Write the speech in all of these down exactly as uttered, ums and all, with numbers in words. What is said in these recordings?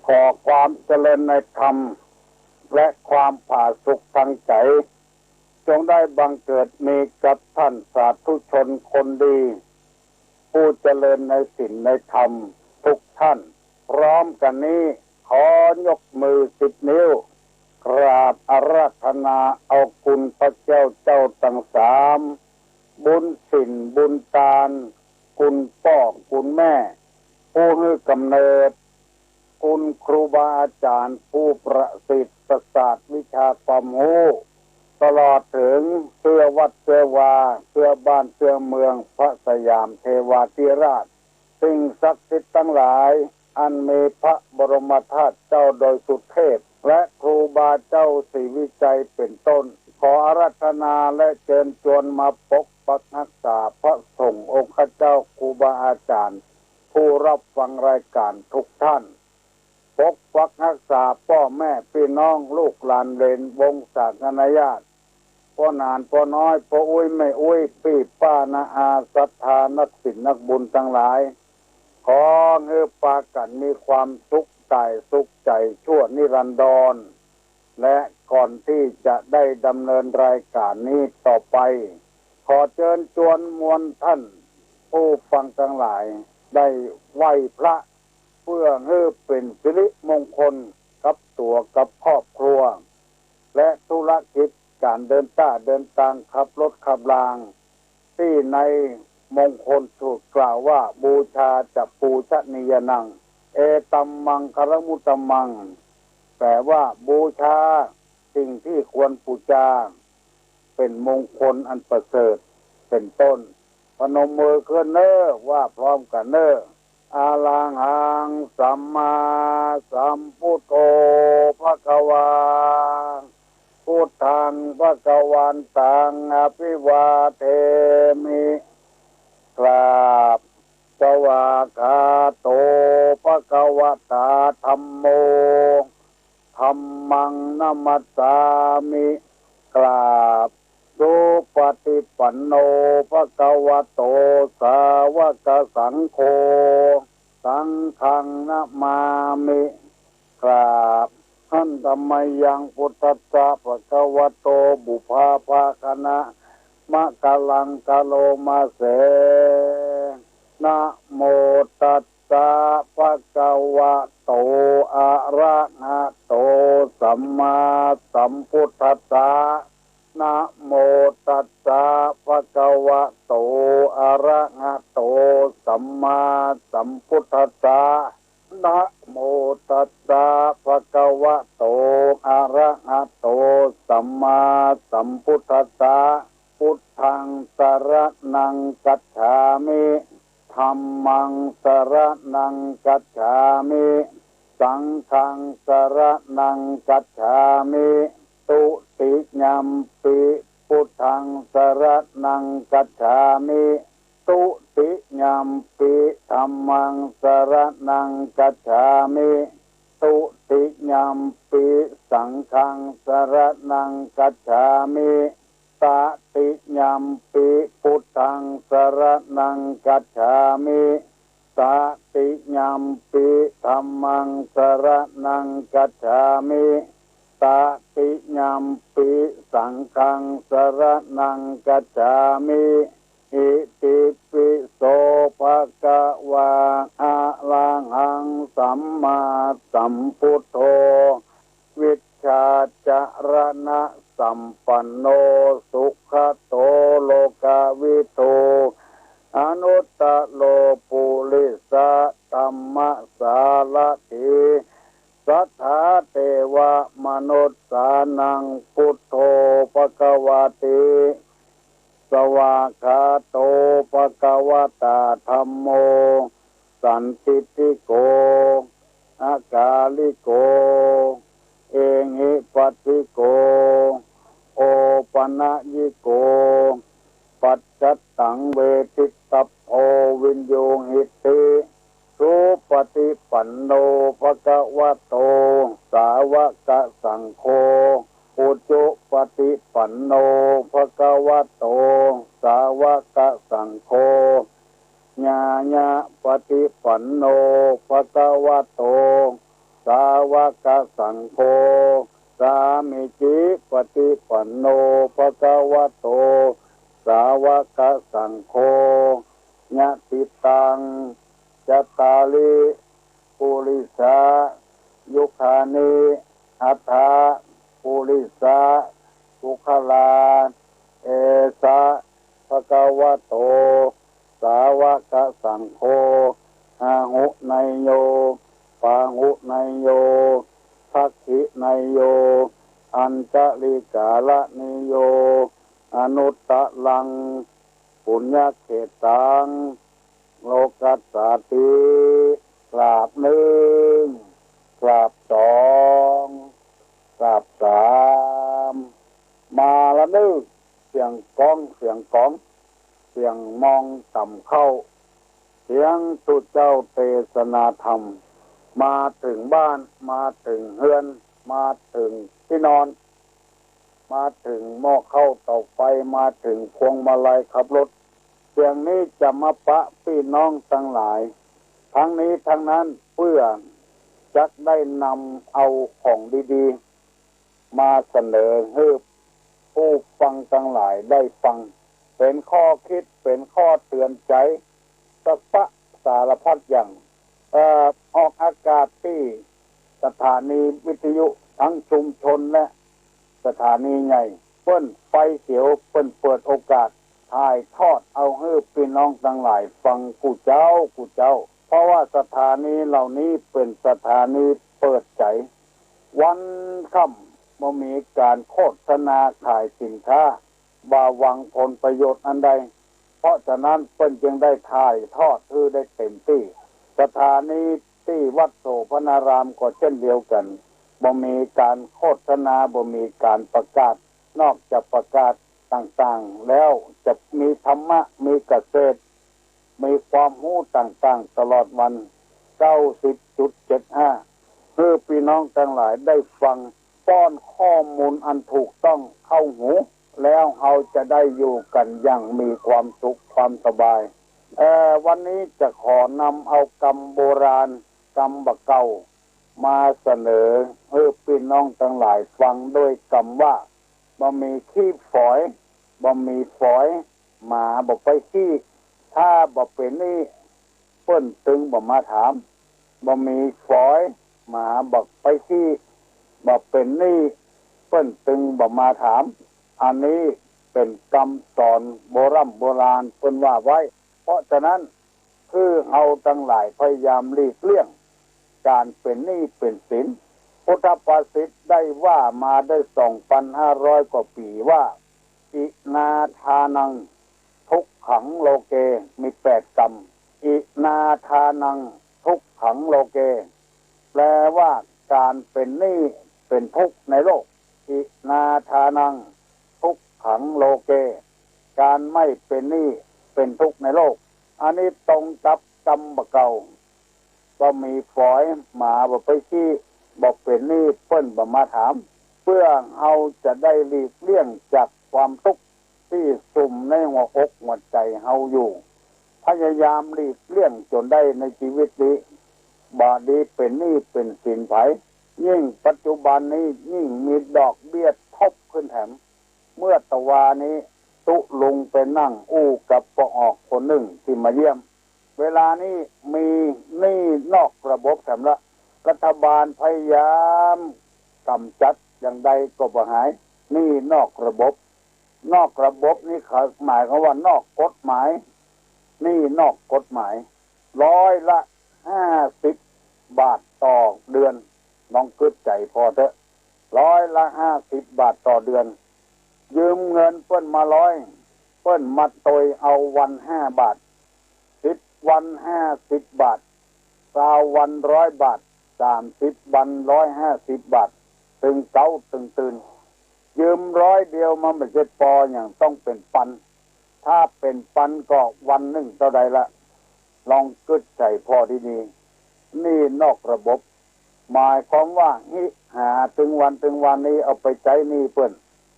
ขอความเจริญในธรรม และความผาสุกทางใจ๋ จงได้บังเกิดมีกับท่านสาธุชนคนดี ผู้เจริญในศีลในธรรมทุกท่าน พร้อมกั๋นนี้ ขอยกมือสิบนิ้ว กราบอาราธนาเอาคุณพระแก้วเจ้าตังสาม บุญศีลบุญตาน คุณป้อคุณแม่ ผู้หื้อกำเนิด คุณครูบาอาจ๋ารย์ผู้ประสิทธิ์ประสาทวิชาความฮู้ ตลอดเถิงเตื้อวัดเตื้อวา เตื้อบ้านเตื้อเมืองพระสยามเทวาธิราช สิ่งศักดิ์สิทธิ์ตังหลาย อันมีพระบรมธาตุเจ้าดอยสุเทพ และครูบาเจ้าศรีวิชัยเป๋นต้น ขออาราธนาและเจิญจวนมาปกปักฮักษาพระสงฆ์องค์ข้าเจ้าครูบาอาจ๋ารย์ ผู้รับฟังรายก๋านทุกท่าน ปกปักฮักษาป้อแม่ปี้น้องลูกหลานเหลนวงศาคณาญาติ ป้อหนานป้อน้อย ป้ออุ๊ยแม่อุ๊ย ปี้ป้าน้าอา ศรัทธานักศีลนักบุญตังหลาย ขอหื้อปากั๋นมีความสุขก๋ายสุขใจ๋ชั่วนิรันดร และก่อนตี้จะได้ดำเนินรายก๋านนี้ต่อไป ขอเจิญจวนมวลท่านผู้ฟังตังหลาย ได้ไหว้พระ เพื่อหื้อเป๋นสิริมงคลกับตั๋วกับครอบครัว และธุรกิจก๋านเดินต้าเดินตางขับรถขับราง ตี้ในมงคลสูตรกล่าวว่า บูชาจะปูชนียานัง เอตัมมังคลมุตตมัง แปลว่า บูชาสิ่งที่ควรปูจา เป๋นมงคลอันประเสริฐ เป๋นต้น พนมมือขึ้นเน่อ ว่าพร้อมกั๋นเน่อ อะระหังสัมมาสัมพุทโธภะคะวา พุทธังภะคะวันตังอะภิวาเทมิ กราบ สวากขาโตภะคะวะตาธัมโม ธัมมังนะมัสสามิ กราบ สุปฏิปันโนภะคะวะโตสาวกสังโฆ สังฆังนะมามิ กราบ หันตะมะยังพุทธัสสะภะคะวะโต ปุพพะภะคะนะมะกะลังกะโลมาเส นะโมตัสสะภะคะวะโต อะระหะโต สัมมาสัมพุทธัสสะ นะโมตัสสะภะคะวะโต อะระหะโต สัมมาสัมพุทธัสสะ นะโมตัสสะภะคะวะโต อะระหะโต สัมมาสัมพุทธัสสะ พุทธังสะระณังคัจฉามิ ธัมมังสะระณังคัจฉามิ สังฆังสะระณังคัจฉามิ ตุติยัมปิพุทธังสะระณังคัจฉามิ ตุติยัมปิธัมมังสะระณังคัจฉามิ ตุติยัมปิสังฆังสะระณังคัจฉามิ ตติยัมปิพุทธังสะระณังคัจฉามิ ตติยัมปิธัมมังสะระณังคัจฉามิ ตติยัมปิสังฆังสะระณังคัจฉามิ อิติปิโสภะคะวา อะระหังสัมมาสัมพุทโธ วิชชาจะระณะสัมปันโน สุขะโต โลกะวิทู อนุตตะโร ปุริสะธัมมะสารถี สัทธาเตวะมนุสสานัง พุทโธภะคะวะติ สวากขาโตภะคะวะตาธัมโม สันทิฏฐิโก อะกาลิโก เอหิปัสสิโก โอปะนะยิโก ปัจจัตตังเวทิตตัพโพ วินยูหิติ สุปฏิปันโนภะคะวะโต สาวกสังโฆ อุจุปฏิปันโนภะคะวะโต สาวกสังโฆ ญาณปฏิปันโนภะคะวะโต สา วกสังโฆ สามีจิปฏิปันโน ภะคะวะโต สาวกสังโฆ ยะถิตัง จัตตาริ ปุริสายุคานิ อัฏฐะ ปุริสาปุคคลา เอสะ ภะคะวะโต สาวกสังโฆ อาหุเนยโย ปาหุเนยโย ภักขิเนยโย อัญชลิกาละเนยโย อนุตตรัง ปุญญเขตตัง โลกัสสาติ กราบนึ่ง กราบสอง กราบสาม มาละนึ่ง เสียงก้อง เสียงก๋อง เสียงมองต่ำเข้า เสียงตุ๊เจ้าเตสนาธรรม มาเถิงบ้าน มาเถิงเฮือน มาเถิงตี้นอน มาเถิงหม้อข้าวเต๋าไฟ มาเถิงพวงมาลัยขับรถ เสียงนี้จะมาปะปี้น้องตังหลาย ทั้งนี้ทั้งนั้นเปื้อจักได้นำเอาของดีๆ มาเสนอหื้อผู้ฟังตังหลายได้ฟัง เป๋นข้อคิด เป๋นข้อเตือนใจ๋ สะปะสารพัดอย่าง เอ่อ ออกอากาศตี้สถานีวิทยุตังชุมชนและสถานีใหญ่ เปิ้นไฟเขียว เปิ้นเปิดโอกาสถ่ายทอดเอาหื้อปี้น้องตังหลายฟังกู้เจ๊ากู้เจ๊า เพราะว่าสถานีเหล่านี้เป๋นสถานีเปิดใจ๋ วันค่ำบ่มีก๋านโฆษณาขายสินค้า บ่หวังผลประโยชน์อันใด เพราะฉะนั้นเปิ้นจึงได้ถ่ายทอดหื้อได้เต๋มตี้ สถานีตี้วัดโสภณารามก็เช่นเดียวกั๋น บ่มีก๋านโฆษณา บ่มีก๋านประกาศ นอกจากประกาศต่างๆ แล้วจะมีธรรมะ มีเกษตร มีความฮู้ต่างๆ ตลอดวัน เก้าสิบจุดเจ็ดห้า หื้อปี้น้องตังหลายได้ฟัง ป้อนข้อมูลอันถูกต้องเข้าหู แล้วเฮาจะได้อยู่กั๋นอย่างมีความสุขความสบาย เอ่อ วันนี้จะขอนำเอากำโบราณ กำบ่าเก่า มาเสนอหื้อปี้น้องตังหลายฟังด้วยกำว่า บ่มีขี้ฝอย บ่มีฝอย หมาบ่ไปขี้ ถ้าบ่เป๋นหนี้ เปิ้นตึงบ่มาถาม บ่มีฝอย หมาบ่ไปขี้ บ่เป๋นหนี้ เปิ้นตึงบ่มาถาม อันนี้เป๋นกำสอนโบร่ำโบราณเปิ้นว่าไว้ เพราะฉะนั้น คือเฮาตังหลายพยายามหลีกเลี่ยงก๋านเป๋นหนี้เป๋นสิน พุทธภาษิตได้ว่ามาได้สองปันห้าร้อยกว่าปี๋ว่า อินาทานัง ทุกขังโลเก มีแปดกำ อินาทานัง ทุกขังโลเก แปลว่าก๋านเป๋นหนี้เป๋นทุกข์ในโลก อินาทานัง ทุกขังโลเก ก๋านไม่เป๋นหนี้เป๋นทุกข์ในโลก อันนี้ตรงกับกำบ่าเก่า บ่มีฝอย หมาบ่ไปขี้ บ่เป๋นหนี้ เปิ้นบ่มาถาม เปื้อเฮาจะได้หลีกเลี่ยงจากความตุ๊กข์ตี้สุมในหัวอกหัวใจ๋เฮาอยู่ พยายามหลีกเลี่ยงจ๋นได้ในจีวิตนี้ บ่ดีเป๋นหนี้เป๋นสินใผ ยิ่งปัจจุบันนี้ยิ่งมีดอกเบี้ยทบขึ้นแถม เมื่อตะวานี้ตุ๊ลุงไปนั่งอู้กับป้อออกคนนึ่งตี้มาเยี่ยม เวลานี้มีหนี้นอกระบบแถมละ รัฐบาลพยายามก๋ำจัดอย่างใดก็บ่หาย หนี้นอกระบบ นอกระบบนี้เขาหมายความว่านอกกฎหมาย หนี้นอกกฎหมาย ร้อยละห้าสิบบาทต่อเดือน ลองกึ๊ดใจ๋ผ่อเต๊อะ ร้อยละห้าสิบบาทต่อเดือน ยืมเงินเปิ้นมาร้อย เปิ้นมาตวยเอาวันห้าบาท สิบวันห้าสิบบาท ซาววันร้อยบาท สามสิบวันร้อยห้าสิบบาท ตึงเก๊าตึงตื่น ยืมร้อยเดียวมันบ่ใจ้ปอหยัง ต้องเป๋นปัน ถ้าเป๋นปันก็วันนึ่งเต้าใดละ ลองกึ๊ดใจ๋ผ่อดีๆ หนี้นอกระบบ หมายความว่า หาตึงวันตึงวันนี้เอาไปใจ๊หนี้เปิ้น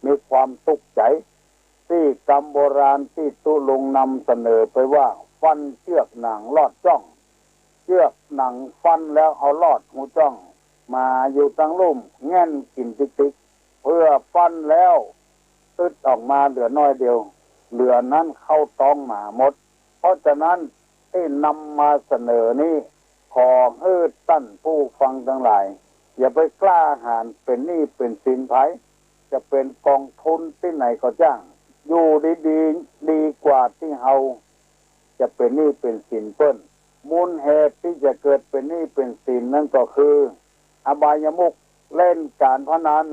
มีความตุ๊กข์ใจ๋ ตี้กำโบราณตี้ตุ๊ลุงนำเสนอไปว่า ฟันเจื้อกหนังลอดจ้อง เจื้อกหนังฟันแล้วเอาลอดหูจ้อง หมาอยู่ตังลุ่มแง่นกิ๋นติ๊กๆ เปื้อฟันแล้ว อึดออกมาเหลือน้อยเดียว เหลือนั้นเข้าต๊องหมาหมด เพราะฉะนั้นตี้นำมาเสนอนี้ ขอหื้อต้านผู้ฟังตังหลาย อย่าไปกล้าหาญเป๋นหนี้เป๋นสินใผ จะเป๋นกองทุนตี้ไหนก็จ้าง อยู่ดีๆ ดีกว่าตี้เฮาจะเป๋นหนี้เป๋นสินเปิ้น มูลเหตุตี้จะเกิดเป๋นหนี้เป๋นสินนั้นก็คือ อบายมุข เล่นก๋านพนัน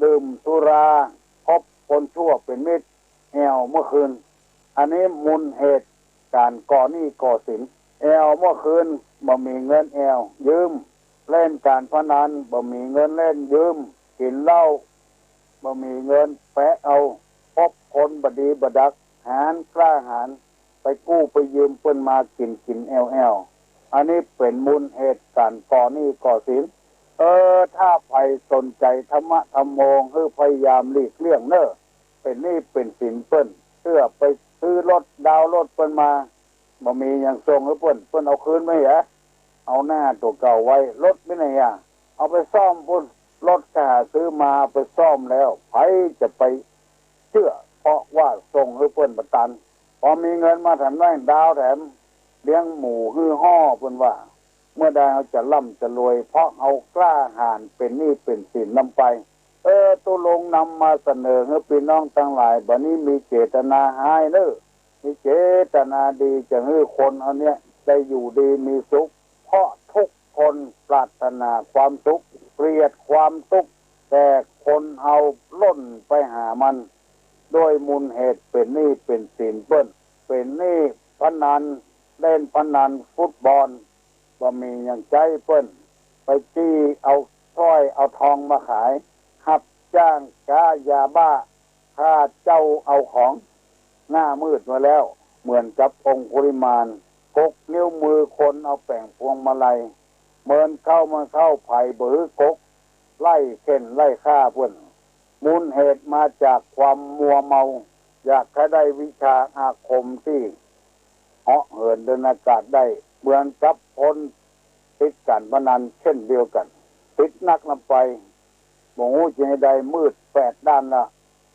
ดื่มสุรา คบคนชั่วเป๋นมิตร แอ่วเมื่อคืน อันนี้มูลเหตุก๋านก่อหนี้ก่อสิน แอ่วเมื่อคืน บ่มีเงินแอ่ว ยืม เล่นก๋านพนัน บ่มีเงินเล่น ยืม กิ๋นเหล้า บ่มีเงินแปะเอา คบคนบ่ดีบ่ดัก หาญกล้าหาญ ไปกู้ไปยืมเปิ้นมากิ๋นกิ๋นแอ่วแอ่ว อันนี้เป๋นมูลเหตุก๋านก่อหนี้ก่อสิน เออ ถ้าใผสนใจ๋ธรรมะธัมโม หื้อพยายามหลีกเลี่ยงเน่อ เป๋นหนี้เป๋นสินเปิ้น เตื้อไปซื้อรถดาวน์รถเปิ้นมา บ่มีหยังส่งหื้อเปิ้น เปิ้นเอาคืนมาเหีย เอาหน้าตั๋วเก่าไว้ รถไปไหนอะ เอาไปซ่อมปุ้น รถก็หาซื้อมา เอาไปซ่อมแล้ว ใผจะไปเจื้อ เพราะว่าส่งหื้อเปิ้นบ่ตัน พอมีเงินมาแถมน้อยดาวแถม เลี้ยงหมูหื้อฮ่อ เปิ้นว่า เมื่อใดเฮาจะร่ำจะรวย เพราะเฮากล้าหาญเป๋นหนี้เป๋นสินนำไป เออ ตุ๊ลุงนำมาเสนอหื้อปี้น้องตังหลาย บ่านี้มีเจตนาฮ้ายเน่อ มีเจตนาดีจะหื้อคนเฮาเนี้ยได้อยู่ดีมีสุข เพราะทุกคนปรารถนาความสุข เกลียดความตุ๊กข์ แต่คนเฮาล่นไปหามัน ด้วยมูลเหตุเป๋นหนี้เป๋นสินเปิ้น เป๋นหนี้พนัน เล่นพนันฟุตบอล บ่มีหยังใจ๊เปิ้น ไปจี้เอาสร้อยเอาทองมาขาย ฮับจ้างก๊ายาบ้า ฆ่าเจ้าเอาของ หน้ามืดมาแล้ว เหมือนกับองคุลิมาน กกนิ้วมือคนเอาแป๋งพวงมาลัย เมินเข้าเมินเข้า ใผบ่หื้อกก ไล่เข่นไล่ฆ่าเปิ้น มูลเหตุมาจากความมัวเมา อยากจะได้วิชาอาคมตี้เหาะเหินเดินอากาศได้ เหมือนกับคนติดก๋านพนันเช่นเดียวกั๋น ติดนักนำไป บ่ฮู้จะหื้อใด มืดแปดด้านละ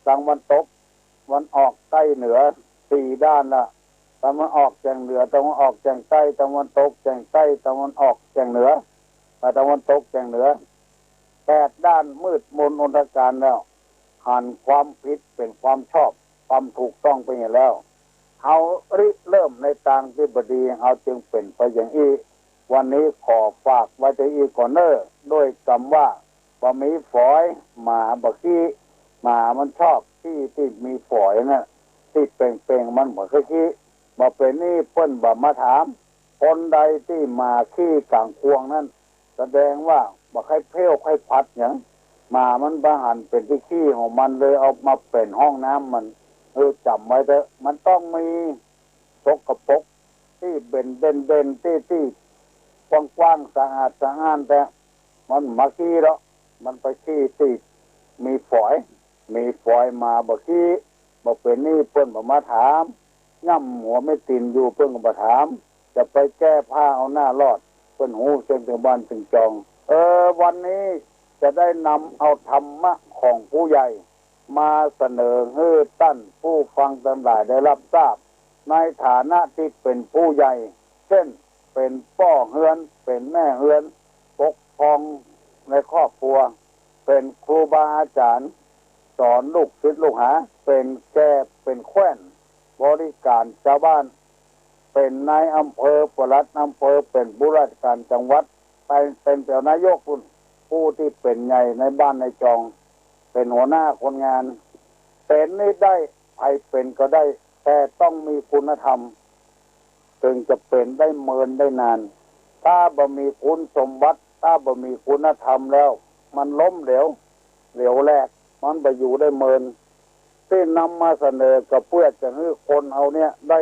ตะวันตก ตะวันออก ใต้ เหนือ สี่ด้านละ ตะวันออก แจ่งเหนือ ตะวันออก แจ่งใต้ ตะวันตก แจ่งใต้ ตะวันออก แจ่งเหนือ ตะวันตก แจ่งเหนือ แปดด้านมืดมนอนทการแล้ว หันความผิดเป๋นความชอบ ความถูกต้องไปเหียแล้ว เฮาริเริ่มในตางตี้บ่ดี เฮาจึงเป๋นไปอย่างอี้ วันนี้ขอฝากไว้เต้าอี้ก่อนเน่อ ด้วยกำว่า บ่มีฝอย หมาบ่ขี้ หมามันชอบตี้ตี้มีฝอยน่ะ ตี้เป่งๆ มันบ่ค่อยขี้ บ่เป๋นหนี้เปิ้นบ่มาถาม คนใดตี้หมาขี้ก๋างควงนั้น แสดงว่าบ่ใค่เผ้วใค่ผัดหยัง หมามันบ่หันเป๋นตี้ขี้ของมัน เลยเอามาเป๋นห้องน้ำมัน เออ จ๋ำไว้เต๊อะ มันต้องมีสกปรกตี้เด่นๆ ตี้ตี้กว้างๆ สะอาดสะอ้านแต๊ มันบ่มาขี้ดอก มันไปขี้ตี้มีฝอย มีฝอยหมาบ่ขี้ บ่เป๋นหนี้เปิ้นบ่มาถาม ย่ำหัวแม่ตี๋นอยู่เปิ้นก็บ่ถาม จะไปแก้ผ้าเอาหน้ารอด เปิ้นฮู้เสี้ยงตึงบ้านตึงจอง เออ วันนี้จะได้นำเอาธรรมะของผู้ใหญ่ มาเสนอหื้อต้านผู้ฟังตังหลายได้ฮับทราบ ในฐานะตี้เป๋นผู้ใหญ่ เช่น เป๋นป้อเฮือน เป๋นแม่เฮือน ปกครองในครอบครัว เป๋นครูบาอาจ๋ารย์ สอนลูกศิษย์ลูกหา เป๋นแก่ เป๋นแคว้น บริก๋านจาวบ้าน เป๋นนายอำเภอ ปลัดอำเภอ เป๋นผู้ราชก๋านจังหวัด ไปเป๋นแถวนายกปุ้น ผู้ตี้เป๋นใหญ่ในบ้านในจอง เป๋นหัวหน้าคนงาน เป๋นนี้ได้ ใผเป๋นก็ได้ แต่ต้องมีคุณธรรม เถิงจะเป๋นได้เมินได้นาน ถ้าบ่มีคุณสมบัติ ถ้าบ่มีคุณธรรมแล้ว มันล้มเหลว เหลวแหลก มันบ่อยู่ได้เมิน ตี้นำมาเสนอก็เปื้อจะหื้อคนเฮาเนี่ยได้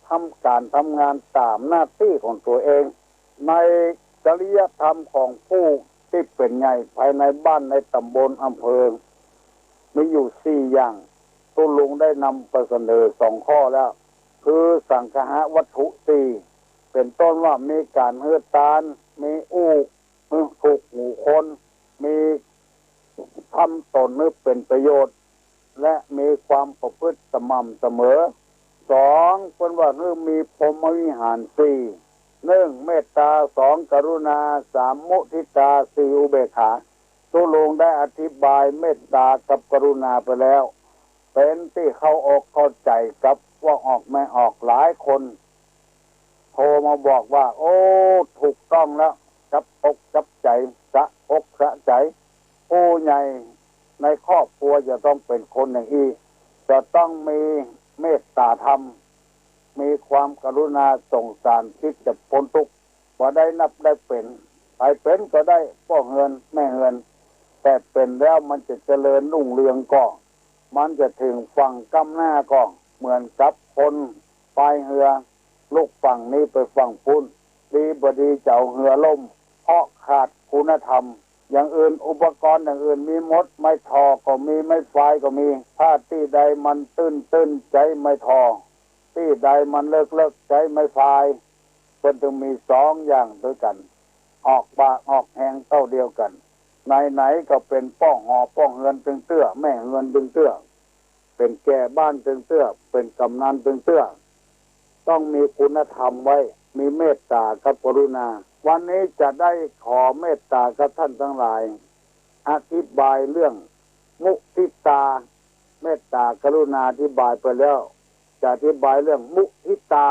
ทำก๋านทำงานต๋ามหน้าตี้ของตั๋วเอง ในจริยธรรมของผู้ตี้เป๋นใหญ่ภายในบ้านในต๋ำบลอำเภอ มีอยู่สี่อย่าง ตุ๊ลุงได้นำไปเสนอสองข้อแล้ว คือสังคหวัตถุสี่ เป๋นต้นว่ามีก๋านหื้อตาน มีอู้ หื้อถูกหูค คน มี ทำต๋นหื้อเป๋นประโยชน์ และมีความประพฤติสม่ำเสมอ สอง เปิ้นว่าหื้อมีพรหมวิหาร สี่ หนึ่ง เมตตา สอง กรุณา สาม มุทิตา สี่ อุเบกขา ตุ๊ลุงได้อธิบายเมตตากับกรุณาไปแล้ว เป๋นตี้เข้าอกเข้าใจ๋กับป้อออกแม่ออก หลายคนโทรมาบอกว่า โอ้ ถูกต้องแล้ว จับอกจับใจ๋ สะอกสะใจ๋ ผู้ใหญ่ในครอบครัวจะต้องเป๋นคนอย่างอี้ จะต้องมีเมตตาธรรม มีความกรุณาสงสาร คิดจะป๊นตุ๊กข์ บ่ได้นับได้เป๋น ใผเป๋นก็ได้ ป้อเฮือนแม่เฮือน แต่เป๋นแล้วมันจะเจริญรุ่งเรืองก่อ มันจะเถิงฝั่งก้ำหน้าก่อ เหมือนกับคนพายเฮือ ลุกฝั่งนี้ไปฝั่งปู๊น ดีบ่ดีจะเอาเฮือล่ม เพราะขาดคุณธรรม อย่างอื่น อุปกรณ์อย่างอื่นมีหมด ไม้ถ่อก็มี ไม้ฟายก็มี ถ้าตี้ใดมันตื้นๆ ใจ๊ไม้ถ่อ ตี้ใดมันเลิกๆ ใจ๊ไม้ฟาย เปิ้นจึงมีสองอย่างตวยกั๋น ออกปากออกแฮงเต้าเดียวกั๋น ไหนๆ ก็เป๋นป้อหอป้อเฮือนตึงเตื้อ แม่เฮือนตึงเตื้อ เป๋นแก่บ้านตึงเตื้อ เป๋นกำนันตึงเตื้อ ต้องมีคุณธรรมไว้ มีเมตตากับกรุณา วันนี้จะได้ขอเมตตากับท่านตังหลาย อธิบายเรื่องมุทิตา เมตตากรุณาอธิบายไปแล้ว จะอธิบายเรื่องมุทิตา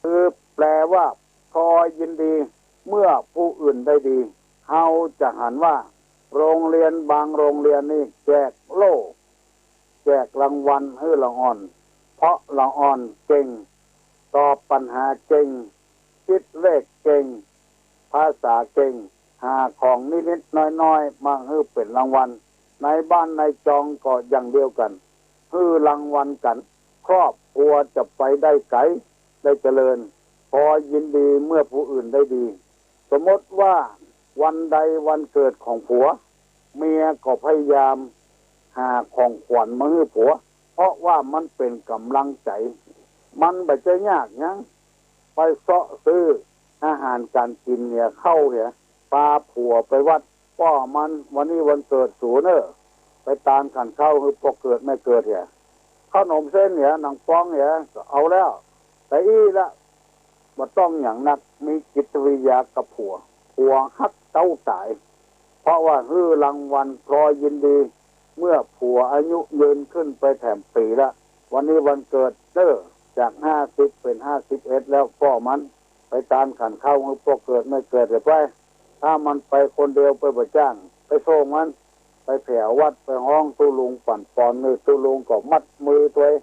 คือแปลว่าพลอยยินดีเมื่อผู้อื่นได้ดี เฮาจะหันว่าโรงเรียนบางโรงเรียนนี่แจกโล่ แจกรางวัลหื้อละอ่อน เพราะละอ่อนเก่ง ตอบปัญหาเก่ง คิดเลขเก่ง ภาษาเก่ง หาของนิดๆ น้อยๆ มาหื้อเป๋นรางวัล ในบ้านในจองก็อย่างเดียวกั๋น หื้อรางวัลกั๋น ครอบครัวจะไปได้ไก๋ ได้เจริญ พลอยยินดีเมื่อผู้อื่นได้ดี สมมติว่าวันใดวันเกิดของผัว เมียก็พยายามหาของขวัญมาหื้อผัว เพราะว่ามันเป๋นก๋ำลังใจ๋ มันบ่ใจ้ยากหยัง ไปเซาะซื้ออาหารก๋านกิ๋นเหีย ข้าวเหีย ปาผัวไปวัด ป้อมัน วันนี้วันเกิดสูเน่อ ไปตานขันข้าวหื้อป้อเกิดแม่เกิดเหีย ข้าวหนมเส้นเหีย หนังปองเหีย ก็เอาแล้ว แต่อี้ละ บ่ต้องหยังนัก มีจิตวิทยากับผัว ผัวฮักเต้าต๋าย เพราะว่าหื้อรางวัลพลอยยินดี เมื่อผัวอายุยืนขึ้นไปแถมปี๋ละ วันนี้วันเกิดเน่อ จากห้าสิบเป๋นห้าสิบเอ็ดแล้ว ป้อมัน ไปตานขันข้าวหื้อป้อเกิดแม่เกิดเหียไป ถ้ามันไปคนเดียวไปบ่จ้าง ไปส่งมัน ไปแผววัด ไปฮ้องตุ๊ลุงปั่นปอน นี่ตุ๊ลุงก็มัดมือตวย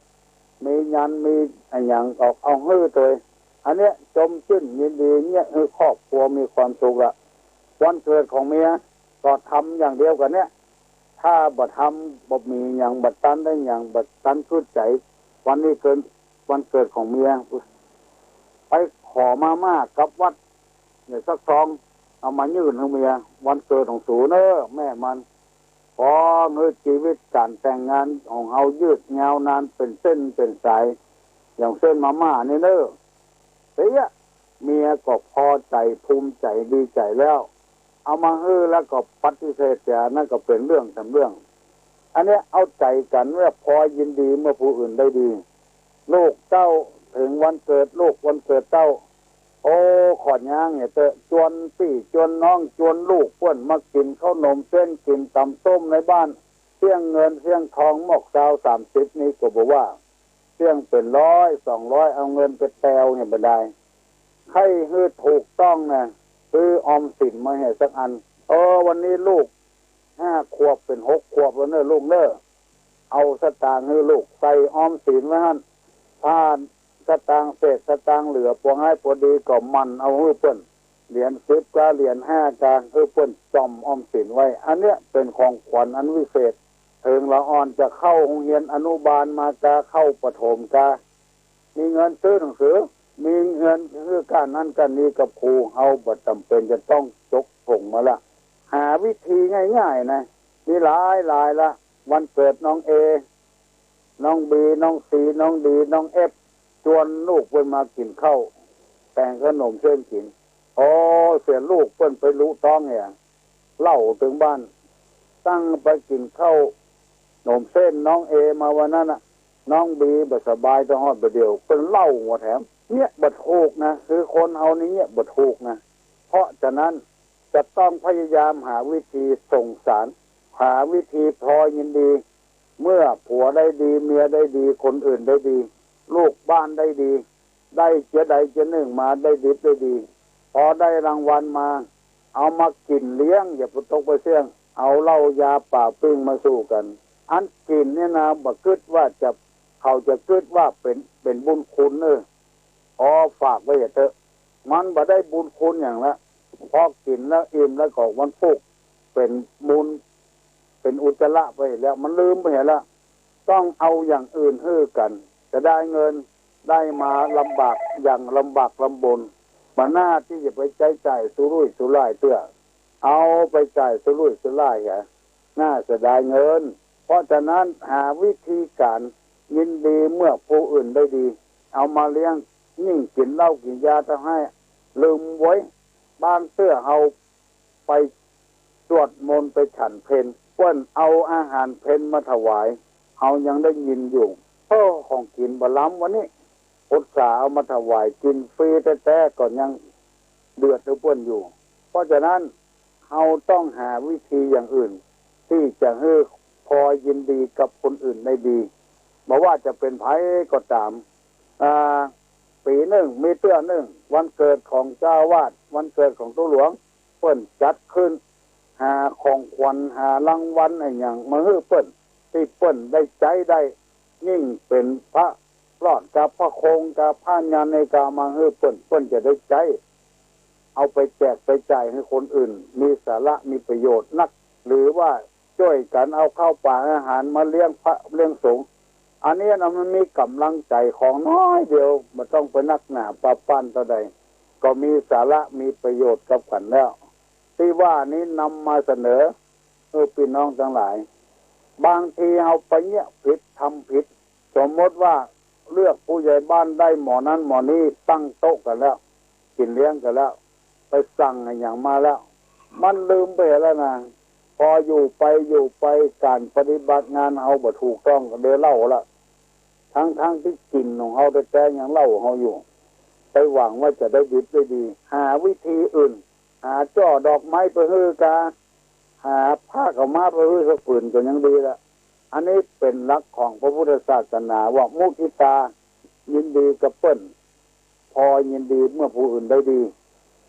มียันต์มีอะหยังออกเอาหื้อตวย อันเนี้ยจมจื้นยินดีเยียะหื้อครอบครัวมีความสุขละ วันเกิดของเมียก็ทำอย่างเดียวกั๋นเนี้ย ถ้าบ่ทำ บ่มีหยัง บ่ตันได้หยัง บ่ตันกึ๊ดใจ๋ วันนี้เกิด วันเกิดของเมีย ไปขอมาม่ากับวัด เนี่ยสักซอง เอามายื่นหื้อเมีย วันเกิดของสูเน่อ แม่มัน ขอหื้อจีวิตก๋านแต่งงานของเฮายืดยาวนานเป๋นเส้นเป๋นสาย อย่างเส้นมาม่านี่เน่อ เสีย เมียก็พอใจ๋ ภูมิใจ๋ ดีใจ๋แล้ว เอามาหื้อแล้วก็ปฏิเสธเสีย นั่นก็เป๋นเรื่องแถมเรื่อง อันเนี้ยเอาใจ๋กั๋นว่าพลอยยินดีเมื่อผู้อื่นได้ดี ลูกเต้า เถิงวันเกิดลูกวันเกิดเต้า โอ้ ขอดย้างเหียเต๊อะ จวนปี้จวนน้อง จวนลูกเปิ้นมากิ๋นข้าวหนมเส้น กิ๋นต๋ำส้มในบ้าน เสี้ยงเงินเสี้ยงทอง หมอกซาวสามสิบนี่ก็บ่ว่า เสี้ยงเป๋นร้อยสองร้อย เอาเงินไปแตวเหียบ่ดาย ใค่หื้อถูกต้องนะ ซื้อออมสินมาเหียสักอัน เออ วันนี้ลูกห้าขวบเป๋นหกขวบแล้วเน่อลูกเน่อ เอาสตางค์หื้อลูกใส่ออมสินไว้หั้น ถ้าสตางค์เศษสตางค์เหลือ ปอฮ้ายปอดีก็หมั่นเอาหื้อเปิ้น เหรียญสิบกา เหรียญห้ากา หื้อเปิ้นจ่อมออมสินไว้ อันเนี้ยเป๋นของขวัญอันวิเศษ เถิงละอ่อนจะเข้าโฮงเฮียนอนุบาลมากา เข้าประถมกา มีเงินซื้อหนังสือ มีเงินซื้อก้านั้นก้านี้กับครู เฮาบ่จ๋ำเป๋นจะต้องจกถุงมาละ หาวิธีง่ายๆ นะ มีหลายๆ ละ วันเกิดน้องเอ น้องบี น้องซี น้องดี น้องเอฟ จวนลูกเปิ้นมากิ๋นข้าว แต่งข้าวหนมเส้นกิ๋น โอ้ เสียลูกเปิ้นไปลุต๊องเหีย เหล้าเถิงบ้าน ตั้งไปกิ๋นข้าวหนมเส้นน้องเอมาวันนั้นน่ะ น้องบีบ่สบายตะฮอดบ่าเดี่ยว เปิ้นเล่าหัวแถม เยียะบ่ถูกนะ คือคนเฮานี่เยียะบ่ถูกนะ เพราะฉะนั้นจะต้องพยายามหาวิธีส่งสาร หาวิธีพลอยยินดี เมื่อผัวได้ดี เมียได้ดี คนอื่นได้ดี ลูกบ้านได้ดี ได้เจียใดเจียนึ่งมาได้ดิบได้ดี พอได้รางวัลมา เอามากิ๋นเลี้ยง อย่าไปตกไปเสี้ยง เอาเหล้ายาป่าปิ้งมาสู่กั๋น อันกิ๋นเนี่ยนะ บ่กึ๊ดว่าจะ เขาจะกึ๊ดว่าเป๋น เป๋นบุญคุณเน่อ ขอฝากไว้เถอะ มันบ่ได้บุญคุณหยังละ พอกิ๋นแล้วอิ่มแล้วก็มันฟุก เป๋นมูล เป๋นอุจจาระไปแล้ว มันลืมไปแล้ว ต้องเอาอย่างอื่นหื้อกั๋น จะได้เงิน ได้มาลำบากอย่างลำบากลำบน บ่น่าตี้จะไปใจ๊จ่ายสุรุ่ยสุร่ายเตื้อ เอาไปจ่ายสุรุ่ยสุร่ายแหะ น่าเสียดายเงิน เพราะฉะนั้นหาวิธีก๋านยินดีเมื่อผู้อื่นได้ดี เอามาเลี้ยง ยิ่งกิ๋นเหล้ากิ๋นยาเต้าไห้ ลืมไว้ บางเตื้อเฮาไปสวดมนต์ไปฉันเพล เปิ้นเอาอาหารเพลมาถวาย เฮายังได้ยินอยู่ โอ้ ของกิ๋นบ่ล้ำวันนี้ อุตส่าห์เอามาถวายกิ๋นฟรีแต๊ๆ ก็ยังเดือดหื้อเปิ้นอยู่ เพราะฉะนั้น เฮาต้องหาวิธีอย่างอื่น ตี้จะหื้อพลอยยินดีกับคนอื่นได้ดี บ่ว่าจะเป๋นใผก็ต๋าม อ่า ปี๋นึ่งมีเตื้อนึ่ง วันเกิดของเจ้าอาวาส วันเกิดของตุ๊หลวง เปิ้นจัดขึ้น หาของขวัญ หารางวัลอะหยังมาหื้อเปิ้น ตี้เปิ้นได้ใจ๊ได้ ยิ่งเป๋นพระรอดกับพระคงกับพระญาณในกามาหื้อเปิ้น เปิ้นจะได้ใจ๊ เอาไปแจกไปจ่ายหื้อคนอื่น มีสาระมีประโยชน์นัก หรือว่าจ้วยกั๋นเอาข้าวป๋าอาหารมาเลี้ยงพระเลี้ยงสงฆ์ อันนี้นะมันมีก๋ำลังใจ๋ของน้อยเดียว บ่ต้องไปนักหนาปาป้านเต้าใด ก็มีสาระมีประโยชน์กับกั๋นแล้ว ตี้ว่านี้นำมาเสนอ เออ ปี้น้องตังหลาย บางทีเฮาไปเยียะผิด ทำผิด สมมติว่าเลือกผู้ใหญ่บ้านได้หมอนั้นหมอนี้ ตั้งโต๊ะกั๋นแล้ว กิ๋นเลี้ยงกั๋นแล้ว ไปสั่งอะหยังมาแล้ว มันลืมไปแล้วนะ พออยู่ไปอยู่ไป ก๋านปฏิบัติงานเฮาบ่ถูกต้องก็เดเล่าละ ทั้งๆ ตี้กิ๋นของเฮาแต๊ๆ ยังเล่าเฮาอยู่ ไปหวังว่าจะได้ดิบได้ดี หาวิธีอื่น หาจ้อดอกไม้ไปหื้อกา หาผ้าขาวม้าไปหื้อสักผืนก็ยังดีละ อันนี้เป๋นหลักของพระพุทธศาสนาว่ามุทิตา ยินดีกับเปิ้น พลอยยินดีเมื่อผู้อื่นได้ดี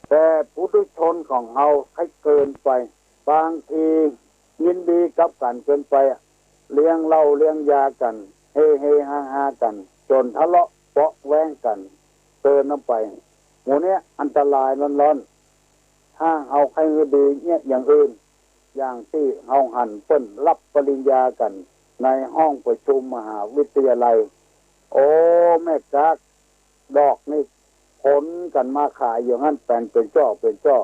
แต่ปุถุชนของเฮาใค่เกินไป บางทียินดีกับกั๋นเกินไป เลี้ยงเหล้าเลี้ยงยากั๋น เฮเฮฮาฮากั๋น จ๋นทะเลาะเบาะแว้งกั๋น เกินน้ำไป หมู่เนี้ยอันตรายล้นๆ ถ้าเฮาใค่หื้อดีเยียะอย่างอื่น อย่างตี้เฮาหันเปิ้นรับปริญญากั๋นในห้องประชุมมหาวิทยาลัย โอ้ แม่ก๊ากดอกนี่ขนกั๋นมาขายอยู่หั้นแป๋นเป๋นจ้อเป๋นจ้อ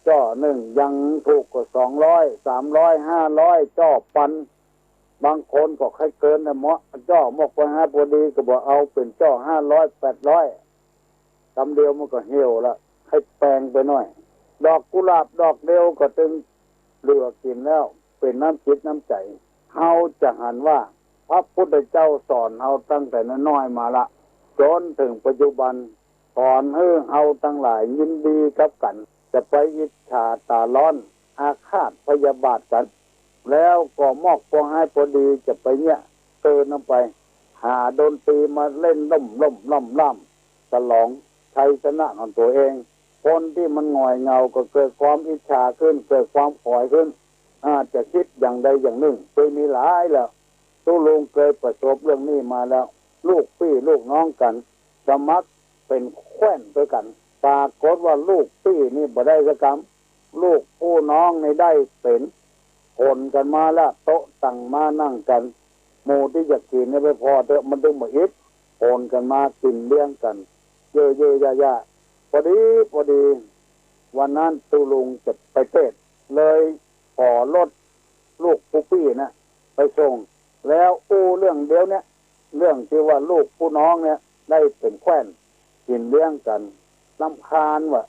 จ้อนึ่งยังถูกกว่าสองร้อย สามร้อย ห้าร้อย จ้อปัน บางคนก็ใค่เกินนะ เหมาะจ้อหมกไปหาพอดีก็บ่เอา เป๋นจ้อห้าร้อย แปดร้อย กำเดียวมันก็เหี่ยวละ ใค่แปงไปหน้อย ดอกกุหลาบดอกเดียวก็ตึงเหลือกิ๋นแล้ว เป๋นน้ำจิตน้ำใจ๋ เฮาจะหันว่าพระพุทธเจ้าสอนเฮาตั้งแต่น้อยๆ มาละ จ๋นเถิงปัจจุบัน สอนหื้อเฮาตังหลายยินดีกับกั๋น จะไปอิจฉาต๋าร้อน อาฆาตพยาบาทกั๋น แล้วก็หมกปองฮ้ายปอดีจะไปเยียะเกินน้ำไป หาดนตรีมาเล่นล่มๆ ล่ำๆ ฉลองชัยชนะของตั๋วเอง คนตี้มันหงอยเหงาก็เกิดความอิจฉาขึ้น เกิดความขอยขึ้น อาจจะกึ๊ดอย่างใดอย่างนึ่ง เกยมีหลายแล้ว ตุ๊ลุงเกยประสบเรื่องนี้มาแล้ว ลูกปี้ลูกน้องกั๋น สมัครเป๋นแคว่นตวยกั๋น ปรากฏว่าลูกปี้นี่บ่ได้สักกำ ลูกผู้น้องนี่ได้เป๋น หนกั๋นมาละ โต๊ะตั้งมานั่งกั๋น หมู่ตี้จะกิ๋นนี่ไปผ่อเต๊อะ มันตึงบ่อิด หนกั๋นมากิ๋นเลี้ยงกั๋น เยอะๆ ยะๆ ปอดีปอดี วันนั้นตุ๊ลุงจะไปเตสน์ เลยขอรถลูกผู้ปี้น่ะไปส่ง แล้วอู้เรื่องเดียวเนี่ย เรื่องตี้ว่าลูกผู้น้องเนี่ยได้เป๋นแคว่น กิ๋นเลี้ยงกั๋น รำคาญว่ะ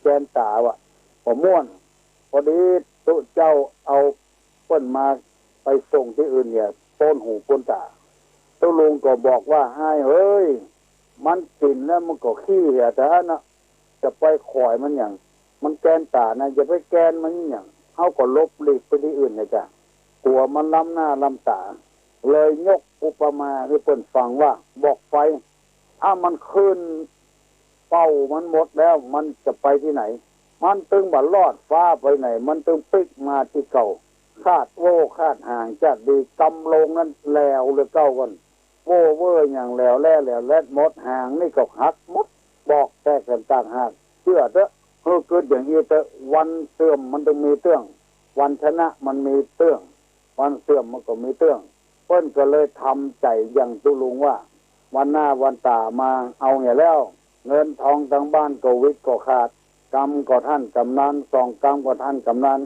แกนต๋าว่ะ บ่ม่วน ปอดี ตุ๊เจ้าเอาเปิ้นมาไปส่งตี้อื่นเนี่ย โป๊นหูโป๊นต๋า ตุ๊ลุงก็บอกว่า อ้ายเอ๋ย มันกิ๋นแล้วมันก็ขี้เหียเต้าหั้นน่ะ จะไปขวายมันหยัง มันแกนต๋านะ อย่าไปแกนมันหยัง เฮาก็หลบหลีกไปตี้อื่นนะจ๊ะ กั๋วมันล้ำหน้าล้ำต๋า เลยยกอุปมาหื้อเปิ้นฟังว่า บอกไฟ ถ้ามันขึ้นเป้ามันหมดแล้ว มันจะไปตี้ไหน มันตึงบ่ลอดฟ้าไปไหน มันตึงปิ๊กมาตี้เก่า คาดโว้คาดหางจะดี กำโลงนั้นแหลวเหลือเก่าก่อน โว้เว่อหยังแหลวแหล่แหลวแหลดหมด หางนี่ก็หักหมด ปอกแตกแต๋งต่างหาก เจื้อเต๊อะ หื้อกึ๊ดอย่างอี้เต๊อะ วันเสื่อมมันต้องมีเตื้อง วันชนะมันมีเตื้อง วันเสื่อมมันก็มีเตื้อง เปิ้นก็เลยทำใจ๋อย่างตุ๊ลุงว่า วันหน้าวันต๋ามาเอาเหียแล้ว เงินทองตังบ้านก็วิดก็ขาด กำก็ท่านกำนัน สองกำก็ท่านกำนัน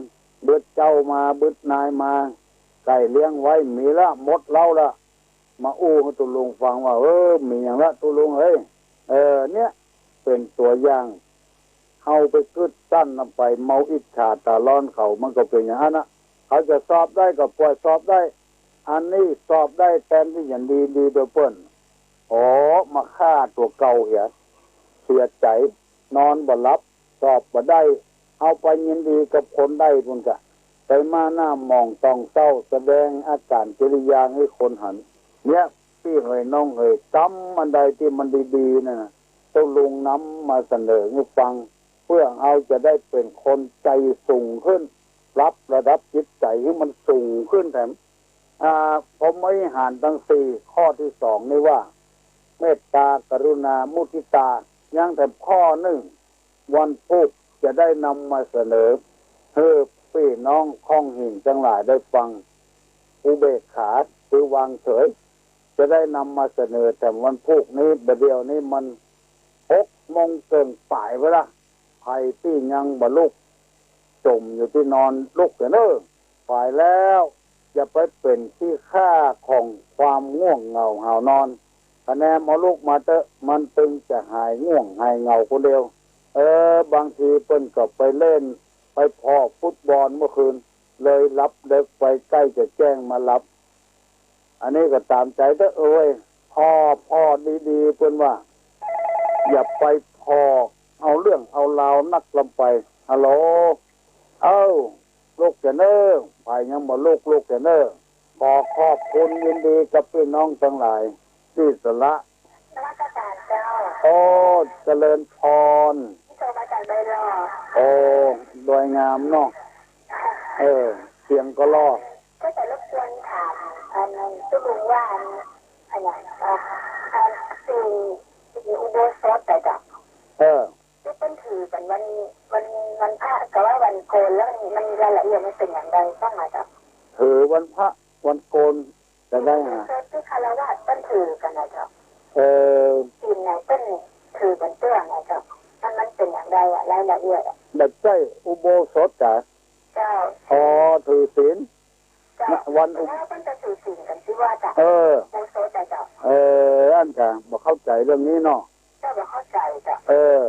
บึดเจ้ามาบึดนายมา ไก่เลี้ยงไว้มีละ หมดเล้าละ มาอู้หื้อตุ๊ลุงฟังว่า เออ มีหยังละตุ๊ลุงเอ้ย เออ เนี่ย เป๋นตั๋วอย่าง เฮาไปกึ๊ดสั้นนำไป เมาอิจฉาต๋าร้อนเขา มันก็เป๋นอย่างนั้นนะ เขาจะสอบได้ก็ป่วยสอบได้ อันนี้สอบได้แตนตี้จะดีดีโดยเปิ้น อ๋อ มาฆ่าตั๋วเก่าเหีย เสียใจ๋ นอนบ่หลับ สอบบ่ได้ เอาไปยินดีกับคนได้ปู้นกะ ไปม่าหน้าหมองต้องเศร้า แสดงอาก๋านกิริยาหื้อคนหัน เนี่ย ปี้เหยน้องเหย กำอันใดตี้มันดีๆ นั่นน่ะ ตุ๊ลุงนำมาเสนอหื้อฟัง เปื้อเฮาจะได้เป๋นคนใจ๋สูงขึ้น ปรับระดับจิตใจ๋หื้อมันสูงขึ้นแถม อ่า พรหมวิหารตังสี่ ข้อตี้สองนี่ว่า เมตตา กรุณา มุทิตา ยังแถมข้อนึ่ง วันพูกจะได้นำมาเสนอ หื้อปี้น้องค่องหิ่งตังหลายได้ฟัง อุเบกขา คืวางเฉย จะได้นำมาเสนอแถมวันพูกนี้ บ่าเดี่ยวนี้มันหกโมงเกิ่งป๋ายไปละ ใผตี้ยังบ่ลุก จ่มอยู่ตี้นอน ลุกเถอะเน่อ ป๋ายแล้ว อย่าไปเป๋นขี้ข้าของความง่วงเหงาหาวนอน คะแนนเอาลุกมาเต๊อะ มันตึงจะหายง่วงหายเหงาคนเดียว เออ บางทีเปิ้นก็ไปเล่น ไปผ่อฟุตบอลเมื่อคืน เลยหลับเดิ็กไป ใก้จะแจ้งมาหลับ อันนี้ก็ต๋ามใจ๋เต๊อะเอ้ย ผ่อ ผ่อดีๆ เปิ้นว่า อย่าไปผ่อเอาเรื่องเอาราวนักลำไป ฮัลโหล เอ้า ลุกเถอะเน่อ ใผยังบ่ลุก ลุกเถอะเน่อ ขอขอบคุณยินดีกับปี้น้องตังหลายตี้สละ นมัสก๋านเจ้า โอ้ เจริญพร โทรมาจากดอยหล่อ โอ้ ดอยงามเนาะ เออ เสียงก็หล่อ ก็จะรบกวนถาม อันนั้น ตุ๊ลุงว่า อัน อันนั้น อ่ะ อันสิ่ง สิ่งอุโบสถอะเจ้า เออ ตี้เปิ้นถือกั๋นวัน วัน วันพระกับว่าวันโกน แล้วมัน มันรายละเอียดมันเป๋นอย่างใดบ้างอะเจ้า ถือวันพระวันโกนจะได้หา อุโบสถตี้ฆราวาสเปิ้นถือกั๋นนะเจ้า เออ ศีลไหนเปิ้นถือกั๋นเตื้อนะเจ้า มัน มันเป๋นอย่างใดอะ รายละเอียดอะ บ่ใจ้อุโบสถกะ เจ้า อ๋อ ถือศีล เจ้า นะ วันอุ แล้วเปิ้นจะถือศีลกั๋นตี้วัดอะ เออ อุโบสถอะเจ้า เออ อันกะบ่เข้าใจ๋เรื่องนี้เนาะ เจ้า บ่เข้าใจ๋เจ้า เออ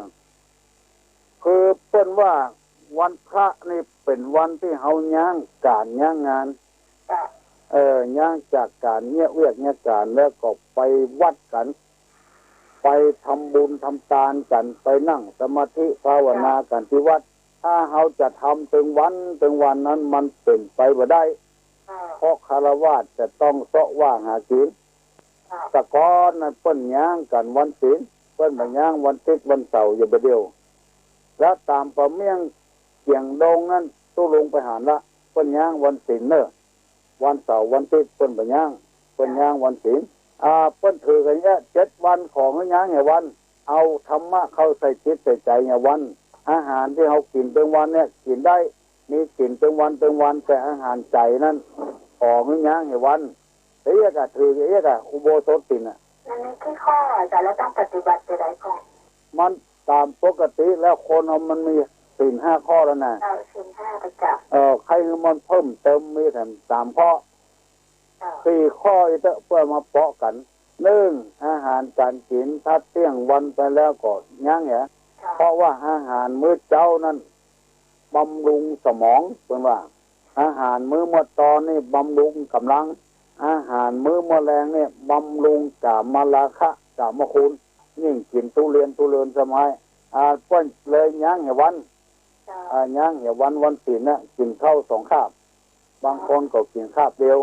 คือเปิ้นว่าวันพระนี่เป๋นวันตี้เฮายั้งก๋านยั้งงาน เจ้า เออ ยั้งจากก๋านเยียะเวียกเยียะก๋าน แล้วก็ไปวัดกั๋น ไปทำบุญทำตานกั๋น ไปนั่งสมาธิภาวนากั๋นตี้วัด ถ้าเฮาจะทำตึงวันตึงวันนั้นมันเป๋นไปบ่ได้ เจ้า เพราะฆราวาสจะต้องเซาะว่าหากิ๋น เจ้า แต่ก่อนนั้นเปิ้นยั้งกั๋นวันศีล เปิ้นบ่ยั้งวันติ๊ดวันเสาร์ อย่าบ่าเดี่ยว แล้วต๋ามป่าเมี่ยงเจี๋ยงดงนั้น ตุ๊ลุงไปหันละ เปิ้นยั้งวันศีลเน่อ วันเสาร์วันติ๊ดเปิ้นบ่ยั้ง เปิ้นยั้งวันศีล อ่า เปิ้นถือกั๋นเยียะ เจ็ดวันขอหื้อยั้งเหียวัน เอาธรรมะเข้าใส่จิตใส่ใจ๋เหียวัน อาหารตี้เฮากิ๋นตึงวันเนี่ยกิ๋นได้ มีกิ๋นตึงวันตึงวัน แต่อาหารใจ๋นั้น ขอหื้อยั้งเหียวัน เอียกอะ ถือเอียกอะ อุโบสถศีลอะ มันมีกี่ข้ออะเจ้า แล้วต้องปฏิบัติจะใดก่อน มันต๋ามปกติแล้วคนเฮามันมีศีลห้าข้อแล้วนะ เจ้า ศีลห้าประจำ เออ ใค่หื้อมันเพิ่มเติมมีแถมสามข้อ เจ้า สี่ข้ออีกเต๊อะ เปื้อมาเปาะกั๋น นึ่ง อาหารก๋านกิ๋น ถ้าเตี้ยงวันไปแล้วก็ยั้งเหีย เจ้า เพราะว่าอาหารมื้อเจ๊านั้น บำรุงสมอง เปิ้นว่า อาหารมื้อเมื่อตอนนี่บำรุงก๋ำลัง อาหารมื้อเมื่อแลงนี่บำรุงกามราคะ กามคุณ ยิ่งกิ๋นตุ๊เรียน ตุ๊เรียนสมัย อ่า เปิ้นเลยยั้งเหียวัน เจ้า อ่า ยั้งเหียวัน วันศีลน่ะ กิ๋นข้าวสองคาบ บางคนก็กิ๋นคาบเดียว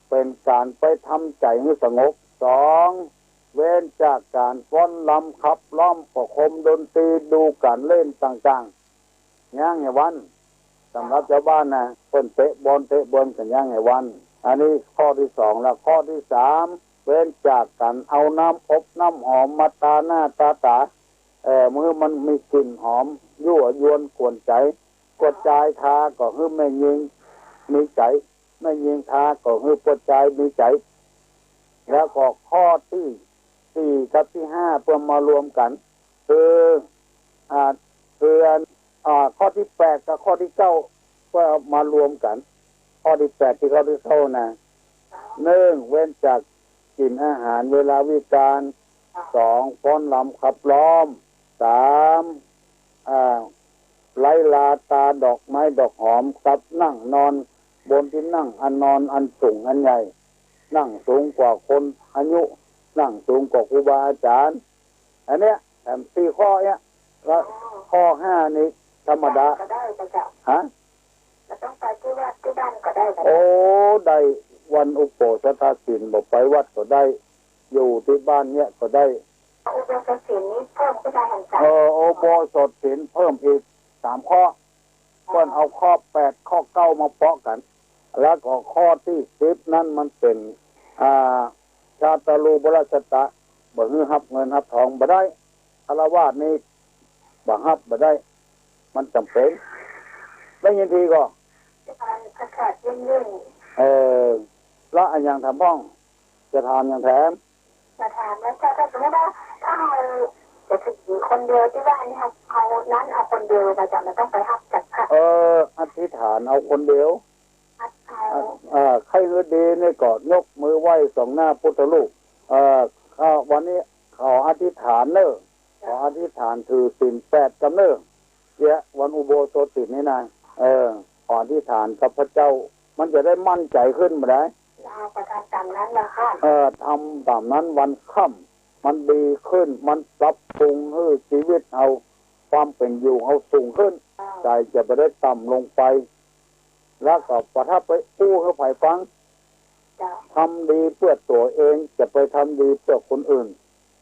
เป๋นก๋านไปทำใจ๋หื้อสงบ สอง เว้นจากก๋านฟ้อนรำขับร้อง ประโคมดนตรี ดูก๋านเล่นต่างๆ ยั้งเหียวัน สำหรับจาวบ้านนะ เปิ้นเตะบอล เตะบอลกั๋นยั้งเหียวัน อันนี้ข้อตี้สองละ ข้อตี้สาม เว้นจากก๋านเอาน้ำอบน้ำหอมมาตาหน้าตาต๋า เอ่อ หื้อมันมีกลิ่นหอม ยั่วยวนกวนใจ๋ ปวดจายทาก็หื้อแม่ญิงมีใจ๋ แม่ญิงทาก็หื้อปวดจายมีใจ๋ แล้วก็ข้อตี้สี่กับตี้ห้าเปิ้นมารวมกั๋น คือ อ่า คือ อ่า ข้อตี้แปดกับข้อตี้เก้าเปิ้นเอามารวมกั๋น ข้อตี้แปดตี้ข้อตี้เก้านะ นึ่ง เว้นจากกิ๋นอาหารเวลาวิกาล สอง ฟ้อนรำขับร้อง สาม อ่า ไล้ลาตาดอกไม้ดอกหอม กับนั่งนอนบนตี้นั่งอันนอนอันสูงอันใหญ่ นั่งสูงกว่าคนอายุ นั่งสูงกว่าครูบาอาจ๋ารย์ อันเนี้ย แถมสี่ข้อเนี้ย แล้วข้อห้านี่ธรรมดา ก็ได้เจ้า ฮะ ก็ต้องไปตี้วัดตี้บ้านก็ได้เจ้า โอ้ ได้ วันอุโบสถศีล บ่ไปวัดก็ได้ อยู่ตี้บ้านเนี้ยก็ได้ อุโบสถศีลนี่เพิ่มขึ้นมาแหมเจ้า เออ อุโบสถศีลเพิ่มอีกสามข้อ เปิ้นเอาข้อแปดข้อเก้ามาเปาะกั๋น แล้วก็ข้อตี้สิบนั้นมันเป๋น อ่า ชาตารูปราชตะ บ่หื้อฮับเงินฮับทองบ่ได้ ฆราวาสนี่บ่ฮับบ่ได้ มันจำเป๋น ได้ยินทีก่อ อากาศเย็นๆ เออ แล้วอะหยังแถมพ่อง จะถามหยังแถม จะถามว่าเจ้า ถ้าสมมุติว่าถ้าเฮาจะถือคนเดียวตี้บ้านนี่ เฮา เฮานั้นเอาคนเดียวมาจ้ะ บ่ต้องไปฮับจากใผ เออ อธิษฐานเอาคนเดียว ฮับเอา อ่า ใครหื้อดีนี่ก็ยกมือไหว้ส่องหน้าพุทธรูป เออ อ่า วันนี้ขออธิษฐานเน่อ ขออธิษฐานถือศีลแปดกำเน่อ เยียะวันอุโบสถศีลนี่นะ เออ ขออธิษฐานกับพระเจ้า มันจะได้มั่นใจ๋ขึ้นบ่ได้ เจ้า ก็ทำต๋ามนั้นนะคะ เออ ทำต๋ามนั้นวันค่ำ มันดีขึ้น มันปรับปรุงหื้อชีวิตเฮา ความเป๋นอยู่เฮาสูงขึ้น เจ้า ใจ๋จะบ่ได้ต่ำลงไป แล้วก็บ่ถ้าไปอู้หื้อใผฟัง เจ้า ทำดีเปื้อตั๋วเอง จะไปทำดีเปื้อคนอื่น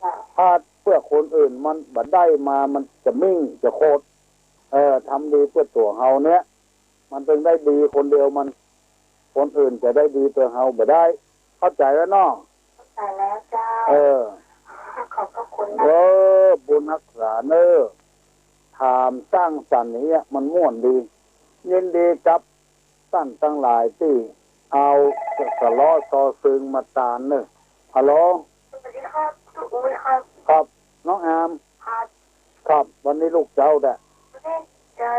เจ้า ถ้าเปื้อคนอื่นมันบ่ได้มา มันจะมิ่งจะโขด เออ ทำดีเปื้อตั๋วเฮาเนี้ย มันเถิงได้ดีคนเดียวมัน คนอื่นจะได้ดีเปื้อเฮาบ่ได้ เข้าใจ๋แล้วเนาะ เข้าใจ๋แล้วเจ้า เออ ขอบพระคุณนะ เออ บุญฮักษาเน่อ ถามสร้างสรรค์อย่างเงี้ย มันม่วนดี ยินดีกับต้านตังหลายตี้เอาสะเลาะซอซึงมาตานเน่อ ฮัลโหล สวัสดีครับ ตุ๊อุ๊ยครับ ครับ น้องอาร์ม ครับ ครับ วันนี้ลูกเจ้าแดะ วันนี้จะ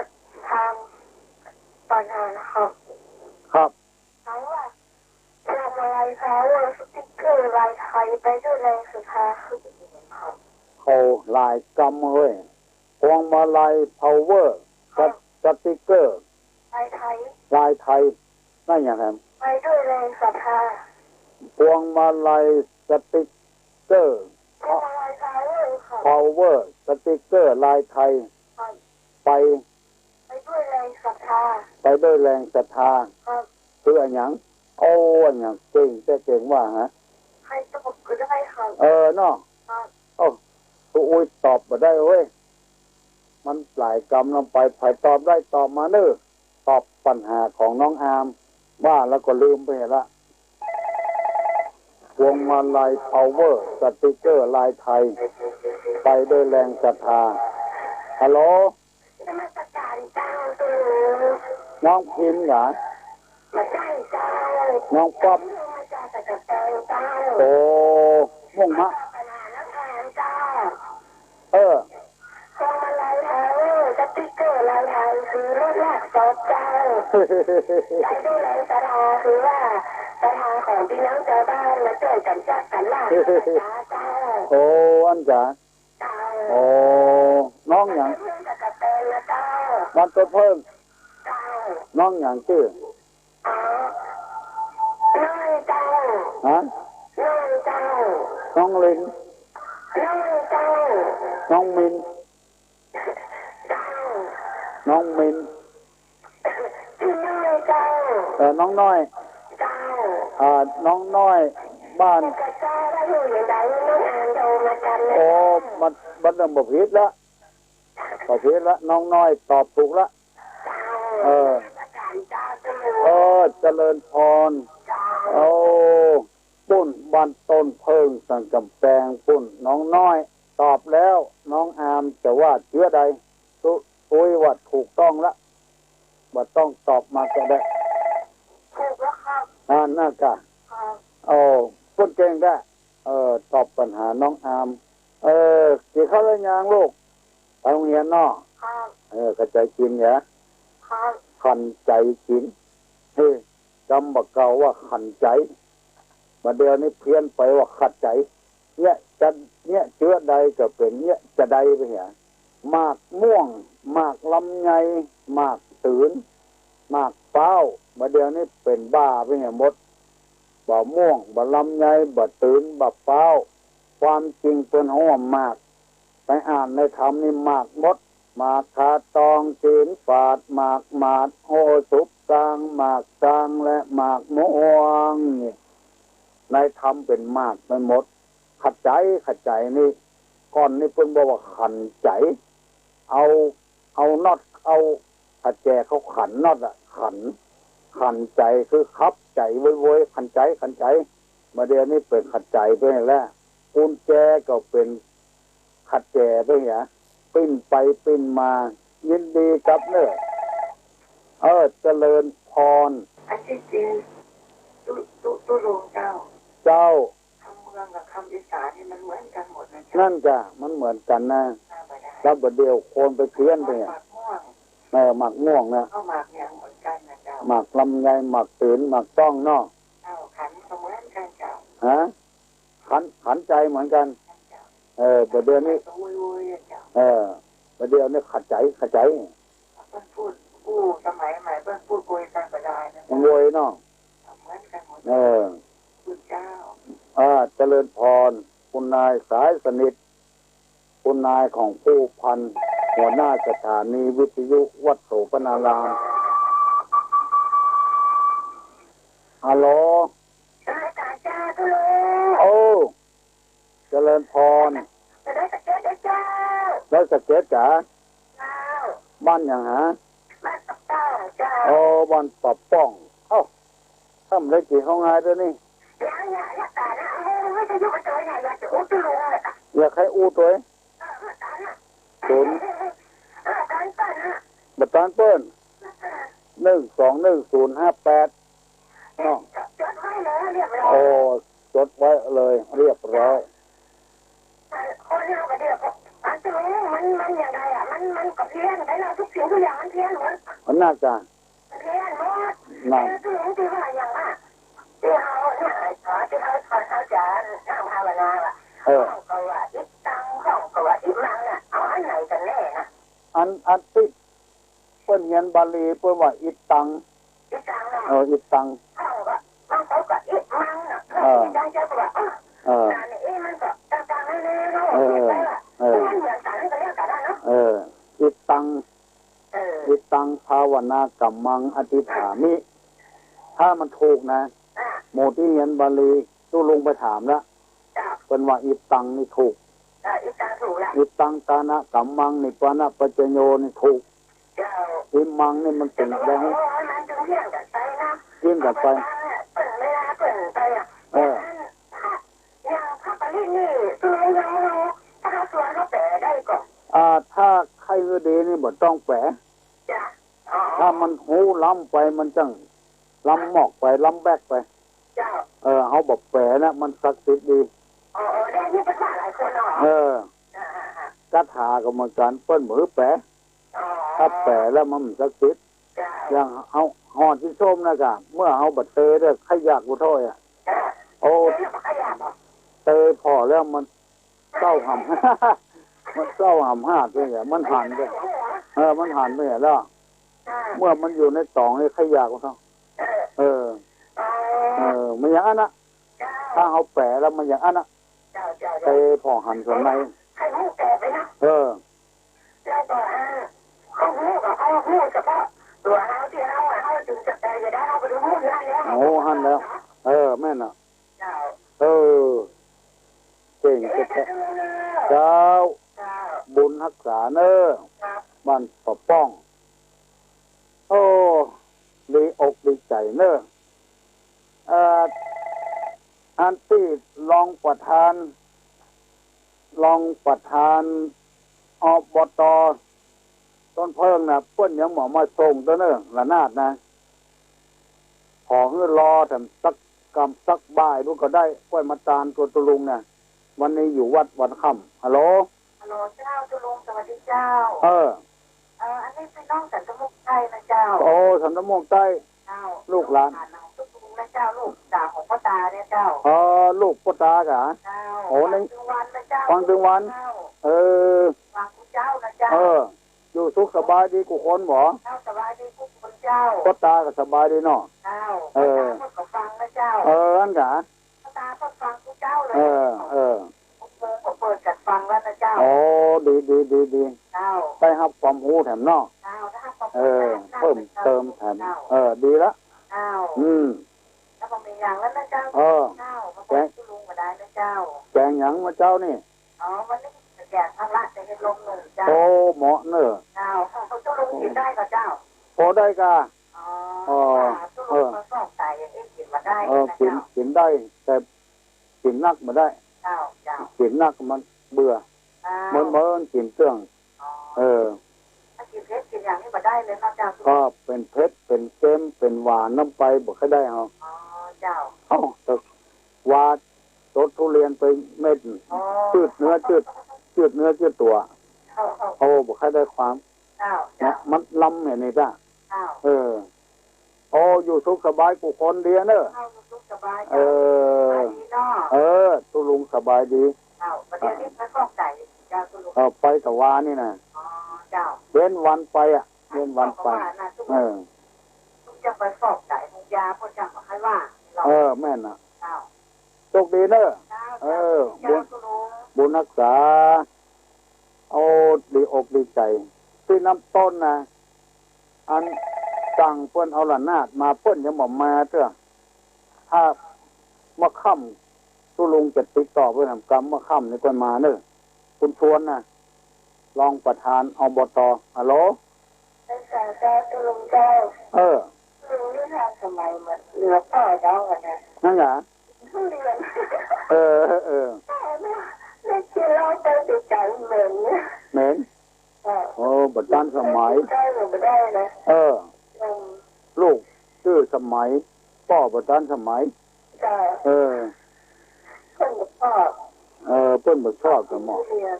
ถามปัญหานะครับ ครับ ถามว่าพวงมาลัยพาวเวอร์สติ๊กเกอร์ลายไทยไปด้วยแรงศรัทธาคือ เขาหลายกำเฮ้ย พวงมาลัยพาวเวอร์ ครับ สติ๊กเกอร์ ลายไทย ลายไทย นั่นหยังแหม ไปด้วยแรงศรัทธา พวงมาลัยสติ๊กเกอร์ พวงมาลัยพาวเวอร์ครับ พาวเวอร์ สติ๊กเกอร์ลายไทย ครับ ไป ไปด้วยแรงศรัทธา ไปด้วยแรงศรัทธา ครับ คืออะหยัง โอ้ อะหยัง เก่งแต๊เก่งว่าฮะ ใครตอบก็ได้ครับ เออ เนาะ ครับ โอ้ ตุ๊อุ๊ยตอบบ่ได้เว้ย มันหลายกำลงไป ใผตอบได้ตอบมาเน่อ ตอบปัญหาของน้องอาร์ม ว่าแล้วก็ลืมไปละ พวงมาลัยพาวเวอร์ สติ๊กเกอร์ลายไทย ไปด้วยแรงศรัทธา ฮัลโหล นมัสการเจ้า น้องพิมพ์เหรอ บ่ใจ้เจ้า น้องป๊อป มาจากตะกะแตนเจ้า โอ้ ม่วงมะ ปัญหานักเรียนเจ้า เออ พวงมาลัยพาวเวอร์ สติ๊กเกอร์ลายไทย คือรถลากศพเจ้า ไปด้วยแรงศรัทธา คือว่าศรัทธาของพี่น้องชาวบ้านมาช่วยกันจัดกันลากศพเจ้า โอ้ อั้นจ๋า เจ้า โอ้ น้องหยัง เพื่อนกับกระเตยนะเจ้า บ้านต้นเพิ่ง น้องหยังจื้อ ฮะ น้องลิน น้องมิน น้องมิน เออ น้องน้อย อ่า น้องน้อย บ้าน โอ้ มัน มันเริ่มบ่ผิดละ บ่ผิดละ น้องน้อยตอบถูกละ เออ เออ เจริญพร โอ้ ปุ้น บ้านต้นเพิ่ง สันกำแปง ปุ้น น้องน้อย ตอบแล้ว น้องอามจะว่าเจื้อใด ตุ๊ ตุ๊ยว่าถูกต้องละ บ่ต้องตอบมาก็ได้ ถูกแล้วครับ อ่า นั่นกะ ครับ โอ้ ปุ้นเก่งแต๊ เออ ตอบปัญหาน้องอาม เออ กิ๋นข้าวแล้วยังลูก ไปโฮงเฮียนเนาะ ครับ เออ เข้าใจ๋กิ๋นเหรอ ครับ ขันใจ๋กิ๋น เฮ้ย กำบ่าเก่าว่าขันใจ๋ บ่าเดี่ยวนี้เพี้ยนไปว่าขัดใจ๋ เนี่ยจะ เนี่ยเจื้อใดก็เป๋นเนี่ยจะใดไปเหีย หมากม่วง หมากลำไย หมากตื่น หมากป๊าว บ่าเดี่ยวนี้เป๋นบ่าไปเหียหมด บ่าม่วง บ่าลำไย บ่าตื่น บ่าป๊าว ความจริงเปิ้นฮ้องว่าหมาก ไปอ่านในธรรมนี่หมากหมด หมากคาตอง ศีลฝาด หมากหมาด โหสุบกลาง หมากจาง และหมากม่วง นี่ ในธรรมเป๋นหมากไปหมด ขัดใจ๋ ขัดใจ๋นี่ ก่อนนี่เปิ้นบอกว่าขันใจ๋ เอา เอาน็อต เอาประแจเขาขันน็อตอะ ขัน ขันใจ๋คือขับใจ๋โวยๆ ขันใจ๋ ขันใจ๋ บ่าเดี่ยวนี้เป๋นขัดใจ๋ไปแล้ว กุญแจก็เป๋นขัดแจ๋ไปเหีย ปิ้นไปปิ้นมา ยินดีกับเน่อ เออ เจริญพร อันที่จริง ตุ๊ ตุ๊ ตุ๊ลุงเจ้า เจ้า คำเมืองกับคำอีสานนี่มันเหมือนกันหมดนะเจ้า นั่นจ้ะ มันเหมือนกันนะ ธรรมดา แล้วบ่าเดี่ยวคนไปเพี้ยนไปเนี่ย หมากม่วง เออ หมากม่วงนะ ก็หมากเนี่ยเหมือนกันนะเจ้า หมากลำไย หมากตื่น หมากต้องเนาะ เจ้า ขันก็เหมือนกันเจ้า ฮะ ขัน ขันใจ๋เหมือนกัน เจ้า เออ บ่าเดี่ยวนี้ โวยๆ เจ้า เออ บ่าเดี่ยวนี้ขัดใจ๋ ขัดใจ๋ เปิ้นพูด อู้ สมัยใหม่เปิ้นพูดโวยกันก็ได้นะ มันโวยเนาะ เหมือนกันหมด เออ คุณเจ้า อ่า เจริญพร คุณนายสายสนิท คุณนายของผู้พัน หัวหน้าสถานีวิทยุวัดโสปนาราม ฮัลโหล นมัสก๋านเจ้าตุ๊ลุง โอ้ เจริญพร จะได้สะเก็ดไหมเจ้า ได้สะเก็ดจ๋า เจ้า บ้านหยังฮะ บ้านปะป้องเจ้า โอ้ บ้านปะป้อง เอ้า ทำได้กิ๋นข้าวงายตวยนี่ ยัง ยัง ยัง ต๋ายแล้ว โอ้ย วิทยุมันตัวใหญ่ อยากจะอู้ตุ๊ลุงเลยอะ อยากหื้ออู้ตวย เออ ต๋ายแล้ว ศูนย์ เออ ต๋ายแล้ว บ่าต๋ายเปิ้น หนึ่งสองหนึ่งศูนย์ห้าแปด เนาะ จดไว้เลยเรียบร้อย โอ้ จดไว้เลยเรียบร้อย คนเฮาก็เดี๋ยวก็ มันจะรู้ มัน มันอย่างไรอะ มัน มันก็เพี้ยนไปแล้ว ทุกสิ่งทุกอย่างมันเพี้ยนหมด มันน่าจะ มันเพี้ยนหมด นั่น คือคือว่าอย่างว่า ที่เฮาเนี่ย ขอที่เฮา ขอเฮาจะนั่งภาวนาอะ เออ เฮาก็ว่าอิตัง เฮาก็ว่าอิมังอะ เอาอันไหนกันแน่นะ อัน อันตี้ เปิ้นเฮียนบาลีเปิ้นว่าอิตัง อิตังเนาะ เออ อิตัง เฮาก็ บางคนก็อิมังเนาะ เออ บางคนก็ว่า เออ เออ นั่นเอง มันก็ต่างๆ นานาเนาะ เออ เออ มันเหมือนกันก็เรียกกันได้เนาะ เออ อิตัง เออ อิตังภาวนากัมมังอธิฏฐามิ ถ้ามันถูกนะ อ่ะ หมู่ตี้เฮียนบาลี ตุ๊ลุงไปถามแล้ว จ้ะ เปิ้นว่าอิตังนี่ถูก อ่ะ อิตังถูกละ อิตังตานะกัมมังนิพพานะปัจจโยนี่ถูก เจ้า อิมังนี่มันเป๋นแดง แต่ว่ามันจึงเพี้ยนกันไปนะ เพี้ยนกันไป เอาไปตามเนี่ย เปิ้นเวลาเปิ้นไปอะ เออ อย่างพระปริตรนี่ คือยังบ่ฮู้ ถ้าเฮาสอนเฮาแป๋ได้ก่อ อ่า ถ้าใค่หื้อดีนี่บ่ต้องแป๋ จ้ะ อ๋อ ถ้ามันฮู้ล้ำไปมันจั่งล้ำมอกไป ล้ำแบกไป เจ้า เออ เฮาบ่แป๋นะ มันศักดิ์สิทธิ์ดี อ๋อ เออ ได้ยินภาษาหลายคนเนาะ เออ อ่าๆๆ คาถาก็เหมือนกัน เปิ้นบ่หื้อแป๋ อ๋อ ถ้าแป๋แล้วมันศักดิ์สิทธิ์ เจ้า อย่างเฮา ฮอดตี้ส้มนะกะ เมื่อเฮาบ่เตยเด้อ ใค่อยากบ่ถ้อยอะ เจ้า โอ้ เตยแล้วบ่ใค่อยากบ่ เตยผ่อแล้วมัน เศร้าหำ มันเศร้าหำหาดเลยอะ มันหันไป เออ เออ มันหันไปแล้ว เมื่อมันอยู่ในต่องนี่ใครอยากวะ เออ เออ มันอย่างนั้นนะ ถ้าเฮาแป๋แล้วมันอย่างนั้นนะ ไปผ่องหันส่วนใน เออ โอ้ หันแล้ว เออ แม่นน่ะ เออ เก่งแท้ๆ เจ้า บุญฮักษาเน้อ บ้านปะป้อง โอ้ ดีอกดีใจ๋เน้อ เอ่อ อันตี้รองประธาน รองประธาน อบต.ต้นเพิ่งน่ะ เปิ้นยังบ่มาส่งเตื้อเน้อ ระนาดนะ ขอหื้อรอแถมสักกำสักบ่ายดูก็ได้ ก้อยมาตานตั๋วตุ๊ลุงน่ะ วันนี้อยู่วัดวันค่ำ ฮัลโหล ฮัลโหลเจ้า ตุ๊ลุง สวัสดีเจ้า เออ เออ อันนี้พี่น้องสันตะม่วงใต้นะเจ้า โอ้ สันตะม่วงใต้ เจ้า ลูกหลาน ลูกหลานของตุ๊ลุงนะเจ้า ลูกสาวของป้อต๋าเนี่ยเจ้า เออ ลูกป้อต๋ากะ เจ้า โอ้ นี่ ฟังตึงวันนะเจ้า ฟังตึงวัน เจ้า เออ ฟังกูเจ้านะเจ้า เออ อยู่สุขสบายดีกู้คนบ่ เจ้า สบายดีกู้คนเจ้า ป้อต๋าก็สบายดีเนาะ เจ้า เออ ป้อต๋าก็ฟังนะเจ้า เออ อั้นกะ ป้อต๋าก็ฟังกูเจ้าเลย เออ เออ หกโมงก็เปิดกัดฟังแล้วนะเจ้า โอ้ ดี ดี ดี ดี เจ้า ได้ฮับความฮู้แถมเนาะ เจ้า ได้ฮับความฮู้ เออ แถม เพิ่มเติมแถม เจ้า เออ ดีละ เจ้า อืม แล้วก็มีอย่างนั้นนะเจ้า เออ เจ้า มาบอกตุ๊ลุงก็ได้นะเจ้า แกงหยังมาเจ้านี่ อ๋อ วันนี้แกงผักละจะเฮ็ดลงหนึ่งเจ้า โอ้ เหมาะเน้อ เจ้า ของตุ๊ลุงกินได้ก็เจ้า พอได้กะ อ๋อ เออ ตุ๊ลุงมาฟอกไตอย่างนี้กินมาได้ เออ นะ กิน เจ้า กินได้ แต่กินนักบ่ได้ เจ้า เจ้า กินนักมันเบื่อ เจ้า เมินๆ กินเตื้อง อ๋อ เออ ถ้ากินเผ็ดกินอย่างนี้บ่ได้เลยเนาะเจ้า ก็เป๋นเผ็ด เป๋นเค็ม เป๋นหวานนำไป บ่ค่อยได้เอา อ๋อ เจ้า เอ้า แต่ว่าสดทุเรียนไปเม็ด อ๋อ จืดเนื้อจืด จืดเนื้อจืดตั๋ว เจ้า เจ้า โอ้ บ่ค่อยได้ความ เจ้า นะ เจ้า มันลำอย่างนี้จ้ะ เจ้า เออ โอ้ อยู่สุขสบายกู้คนเดียเน้อ เจ้า อยู่สุขสบาย เออ สบายดีเนาะ เออ ตุ๊ลุงสบายดี เจ้า ประเดี๋ยวนี้ไปฟอกไตเจ้าตุ๊ลุง เออ ไปตะวานี่นะ อ๋อ เจ้า เว้นวันไปอะ เว้นวันไป เจ้าก็ว่านะตุ๊ลุง เออ ตุ๊ลุงจะไปฟอกไต หมอยาพ่อจำบ่ค่อยว่า เออ แม่นน่ะ เจ้า โชคดีเน้อ เจ้า เออ เจ้า บุญ ตุ๊ลุง บุญฮักษา โอ้ ดีอกดีใจ๋ ตี้น้ำต้นนะ อันสั่งเปิ้นเอาระนาดมา เปิ้นยังบ่มาเตื้อ ถ้าเมื่อค่ำตุ๊ลุงจะติดต่อเปิ้นหามกำ เมื่อค่ำนี่ค่อยมาเน้อ คุณชวนนะ รองประธาน อบต. ฮัลโหล เจ้า เจ้า ตุ๊ลุงเจ้า เออ ตุ๊ลุงนี่ทันสมัยเหมือนเหลือป้อเจ้ากันนะ นั่นหรอ ทุเรียน เออ เออ ได้กินเหล้าไปติดใจเหม็น เหม็น เออ โอ้ บ่ตันสมัย ใกล้หนูบ่ได้นะ เออ อืม ลูกจื้อสมัย ป้อบ่ตันสมัย จ้ะ เออ เปิ้นบ่ชอบ เออ เปิ้นบ่ชอบกะหมอ ทุเรียน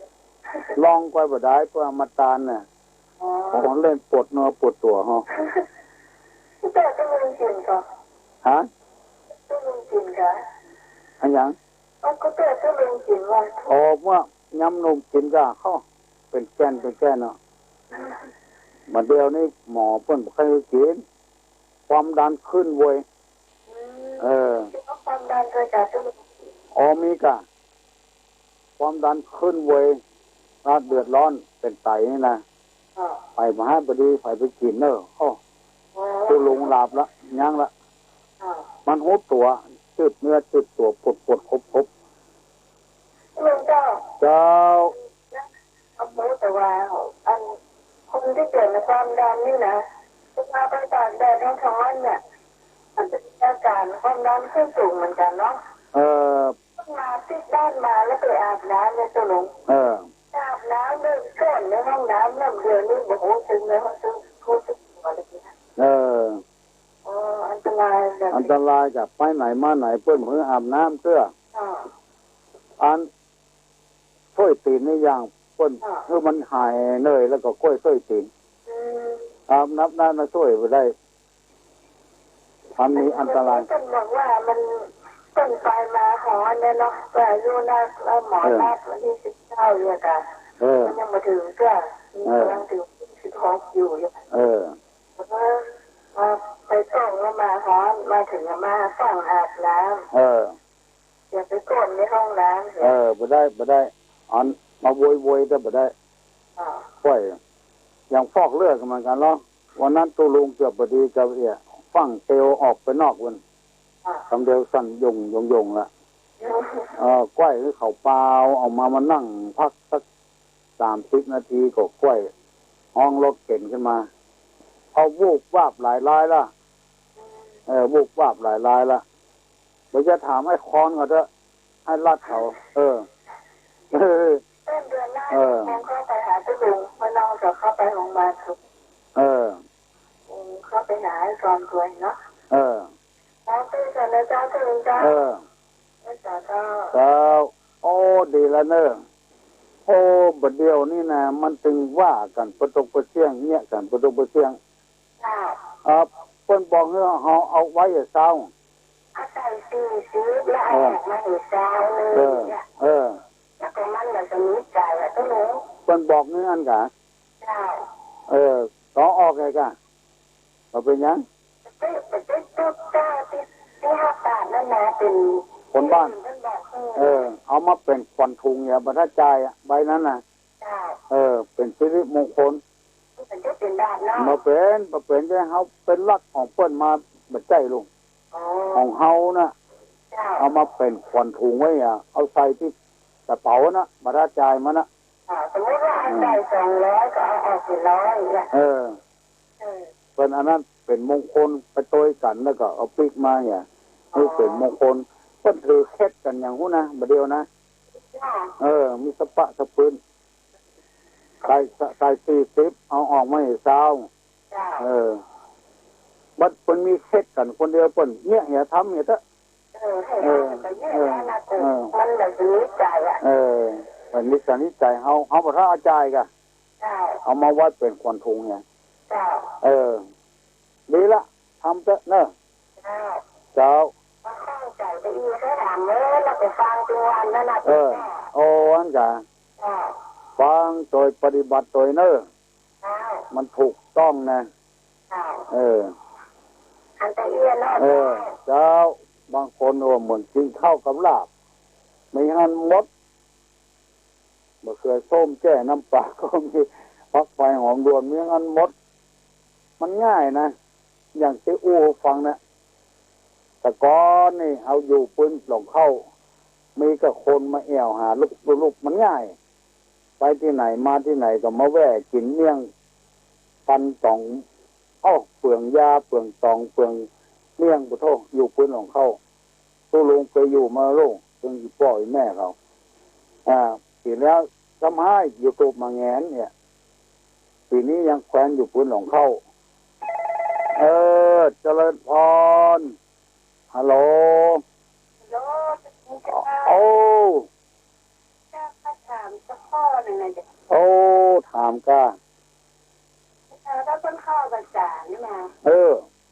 ลองก้อยบ่ได้ เปิ้นเอามาตานน่ะ อ๋อ โอ้ เล่นปวดเนื้อปวดตั๋วฮะ แต่ตุ๊ลุงกิ๋นก่อ ฮะ ตุ๊ลุงกิ๋นก่อ อะหยัง เอ้า ก็เกิดตุ๊ลุงกิ๋นว่ะ อ๋อ เมื่อยามหนุ่มกิ๋นก่อ เขาเป๋นแก่น เป๋นแก่นเนาะ บัดเดี๋ยวนี้หมอเปิ้นบ่ค่อยหื้อกิ๋น ความดันขึ้นเว้ย อืม เออ ความดันเกิดจากตุ๊ลุง อ๋อ มีก่อ ความดันขึ้นเว้ย ถ้าเดือดร้อนเป๋นไตนี่นะ อ่า ไปบ่หายบ่ดี ไปไปกิ๋นเน้อ โอ้ อ๋อ ตุ๊ลุงหลับละ ยั้งละ อ่า มันฮู้ตั๋ว จืดเนื้อจืดตั๋ว ปวดปวดคบคบ หลวงเจ้า เจ้า เอาหมูแต่ว่า อัน คนตี้เป๋นความดันนี่นะ เวลาไปตากแดดทั้งวันเนี่ย มันจะมีอาการความดันขึ้นสูงเหมือนกันเนาะ เออ มาติดบ้านมาแล้วไปอาบน้ำเนี่ยตุ๊ลุง เออ อาบน้ำเนี่ยก่อนในห้องน้ำน้ำเดียวนี่ โอ้โห ตึงเลย ตึง รู้สึกตัวเลยนะ เออ อ๋อ อันตรายแบบนี้ อันตรายจ้ะ ไปไหนมาไหนเปิ้นหื้ออาบน้ำเตื้อ อ่า อัน ส้อยตี๋นนี่อย่างเปิ้น อ่า หื้อมันหายเหนื่อยแล้วก็ก้อยส้อยตี๋น อืม อาบน้ำนั้นมาส้อยบ่ได้ มันมีอันตราย เปิ้นบอกว่ามัน เปิ้นไปมาหอเนี่ยเนาะ ก็อายุนักแล้วหมอ เออ นัดวันตี้สิบเก้าเนี่ยจ้ะ เออ มันยังบ่เถิงเตื้อ เออ ยังเถิง ของอยู่ เออ เออ มาไปต้มก็มาฮ้อน มาเถิงก็มาฟั่งอาบน้ำ เออ อย่าไปก้นในห้องน้ำ เออ บ่ได้ บ่ได้ อันมาโวยๆ ก็บ่ได้ อ่า ก้อย อย่างฟอกเลือดก็เหมือนกั๋นเนาะ วันนั้นตุ๊ลุงเกือบบ่ดีกับเอี้ย ฟั่งเตียวออกไปนอกวัน อ่า กำเดียวสั่นหย่งหย่งหย่งละ เออ ก้อยหื้อเขาเปล่า เอามา มานั่งพักสักสามสิบนาทีก็ก้อยฮ้องรถเข็นขึ้นมา เอา วูบวาบหลายรายละ เออ วูบวาบหลายรายละ เดี๋ยวจะถามไอ้คอนเขาเถอะ ไอ้รัฐเขา เออ เออ ต้นเดือนหน้า เออ คงเข้าไปหาตุ๊ลุง เพราะน้องจะเข้าไปโรงพยาบาล เออ คงเข้าไปหาไอ้คอนด้วยเนาะ เออ ขอเตือนก่อนนะเจ้า เจ้า เจ้า เออ เจ้า เจ้า โอ้ ดีแล้วเน่อ โอ้ บ่าเดี่ยวนี้นะ มันตึงว่ากั๋นปะตกปะเสี้ยง เยียะกั๋นปะตกปะเสี้ยง เจ้า เออ เปิ้นบอกหื้อเฮาเอาไว้อะเซ้า เอาใส่สี่สิบแล้วเอาออกมาหื้อเซ้าเลย เออ เนี่ย เออ แล้วก็มันน่ะจะมีใจอะตุ๊ลุง เปิ้นบอกหื้ออั้นกา เจ้า เออ ต่อออกไงกา บ่าเป๋นหยัง ตึ๊บ ตึ๊บ ตึ๊บ เจ้า ตี้ ตี้ห้าบาทนั่นนะ เป๋นคนบ้าน เปิ้นบอก เออ เออ เอามาเป๋นขวัญถุงเนี่ย บ่าถ้าจ่ายอะ ใบนั้นน่ะ เจ้า เออ เป๋นสิริมงคล มันจะเป๋นบาปเนาะ บ่าเป๋น บ่าเป๋น จะเฮาเป๋นลักษณ์ของเปิ้นมา บ่ใจ้ลูก อ๋อ ของเฮาน่ะ เจ้า เอามาเป๋นขวัญถุงไว้อะ เอาใส่ตี้กระเป๋าน่ะ บ่าถ้าจ่ายมันน่ะ อ่า สมมุติว่าเอาใส่สองร้อยก็เอาออกสี่ร้อยเนี่ย เออ เออ เปิ้นอันนั้นเป๋นมงคลไปตวยกั๋น แล้วก็เอาปิ๊กมาเนี่ย อ๋อ หื้อเป๋นมงคล เปิ้นถือเคล็ดกั๋นอย่างฮู้นะ บ่าเดี่ยวนะ ค่ะ เออ มีสะปะสะปืน ใส่ ใส่สี่สิบ เอาออกมาหื้อเซ้า จ้า เออ บัดเปิ้นมีเคล็ดกั๋นคนเดียว เปิ้นเยียะเหีย ทำเหียเต๊อะ เออ ให้ เออ มันไปเยียะ เออ แล้วนะ เออ มันเลยจะมีใจอะ เออ เปิ้นมีใจ มีใจ เฮา เฮาบ่ถ้าเอาจ่ายกา เจ้า เอามาไว้เป๋นขวัญถุงเนี่ย เจ้า เออ ดีละ ทำเต๊อะเน่อ เจ้า เจ้า มาข้องใจไปอีก ก็ถามเน่อ แล้วก็ฟังตึงวันนั่นน่ะ เออ เจ้า โอ้ อั้นกา เจ้า ฟังโตยปฏิบัติโตยเน่อ เจ้า มันถูกต้องนะ เจ้า เออ อันตะเอี้ยเนาะ เออ เจ้า เจ้า บางคนว่าเหมือนกิ๋นข้าวกับลาบ มีอันหมด มะเขือส้มแจ้น้ำปลาก็มี ผักไฟหอมด่วน มีอันหมด มันง่ายนะ อย่างตี้อู้ฟังเนี่ย แต่ก่อนนี่เฮาอยู่ปื๊นหล่องข้าว มีก็คนมาแอ่วหาลุกๆ มันง่าย ไปตี้ไหนมาตี้ไหนก็มาแว่กิ๋นเมี่ยงปันต๋อง เอ้า เปืองยา เปืองต๋อง เปืองเมี่ยง ปะโธ่ อยู่ปื๊นหล่องข้าว ตุ๊ลุงไปอยู่มาลูก เปืองอี่ป้ออี่แม่เขา อ่า ปี๋แล้วซ้ำฮ้ายยูทูบมาแหงนเนี่ย ปี๋นี้ยังแขวนอยู่ปื๊นหล่องข้าว เออ เจริญพร ฮัลโหล ฮัลโหล โอ้ เจ้าข้าถามสักข้อนึ่งนะเจ้า โอ้ ถามก้า เออ ถ้าเปิ้นเข้าพรรษานี่นะ เออ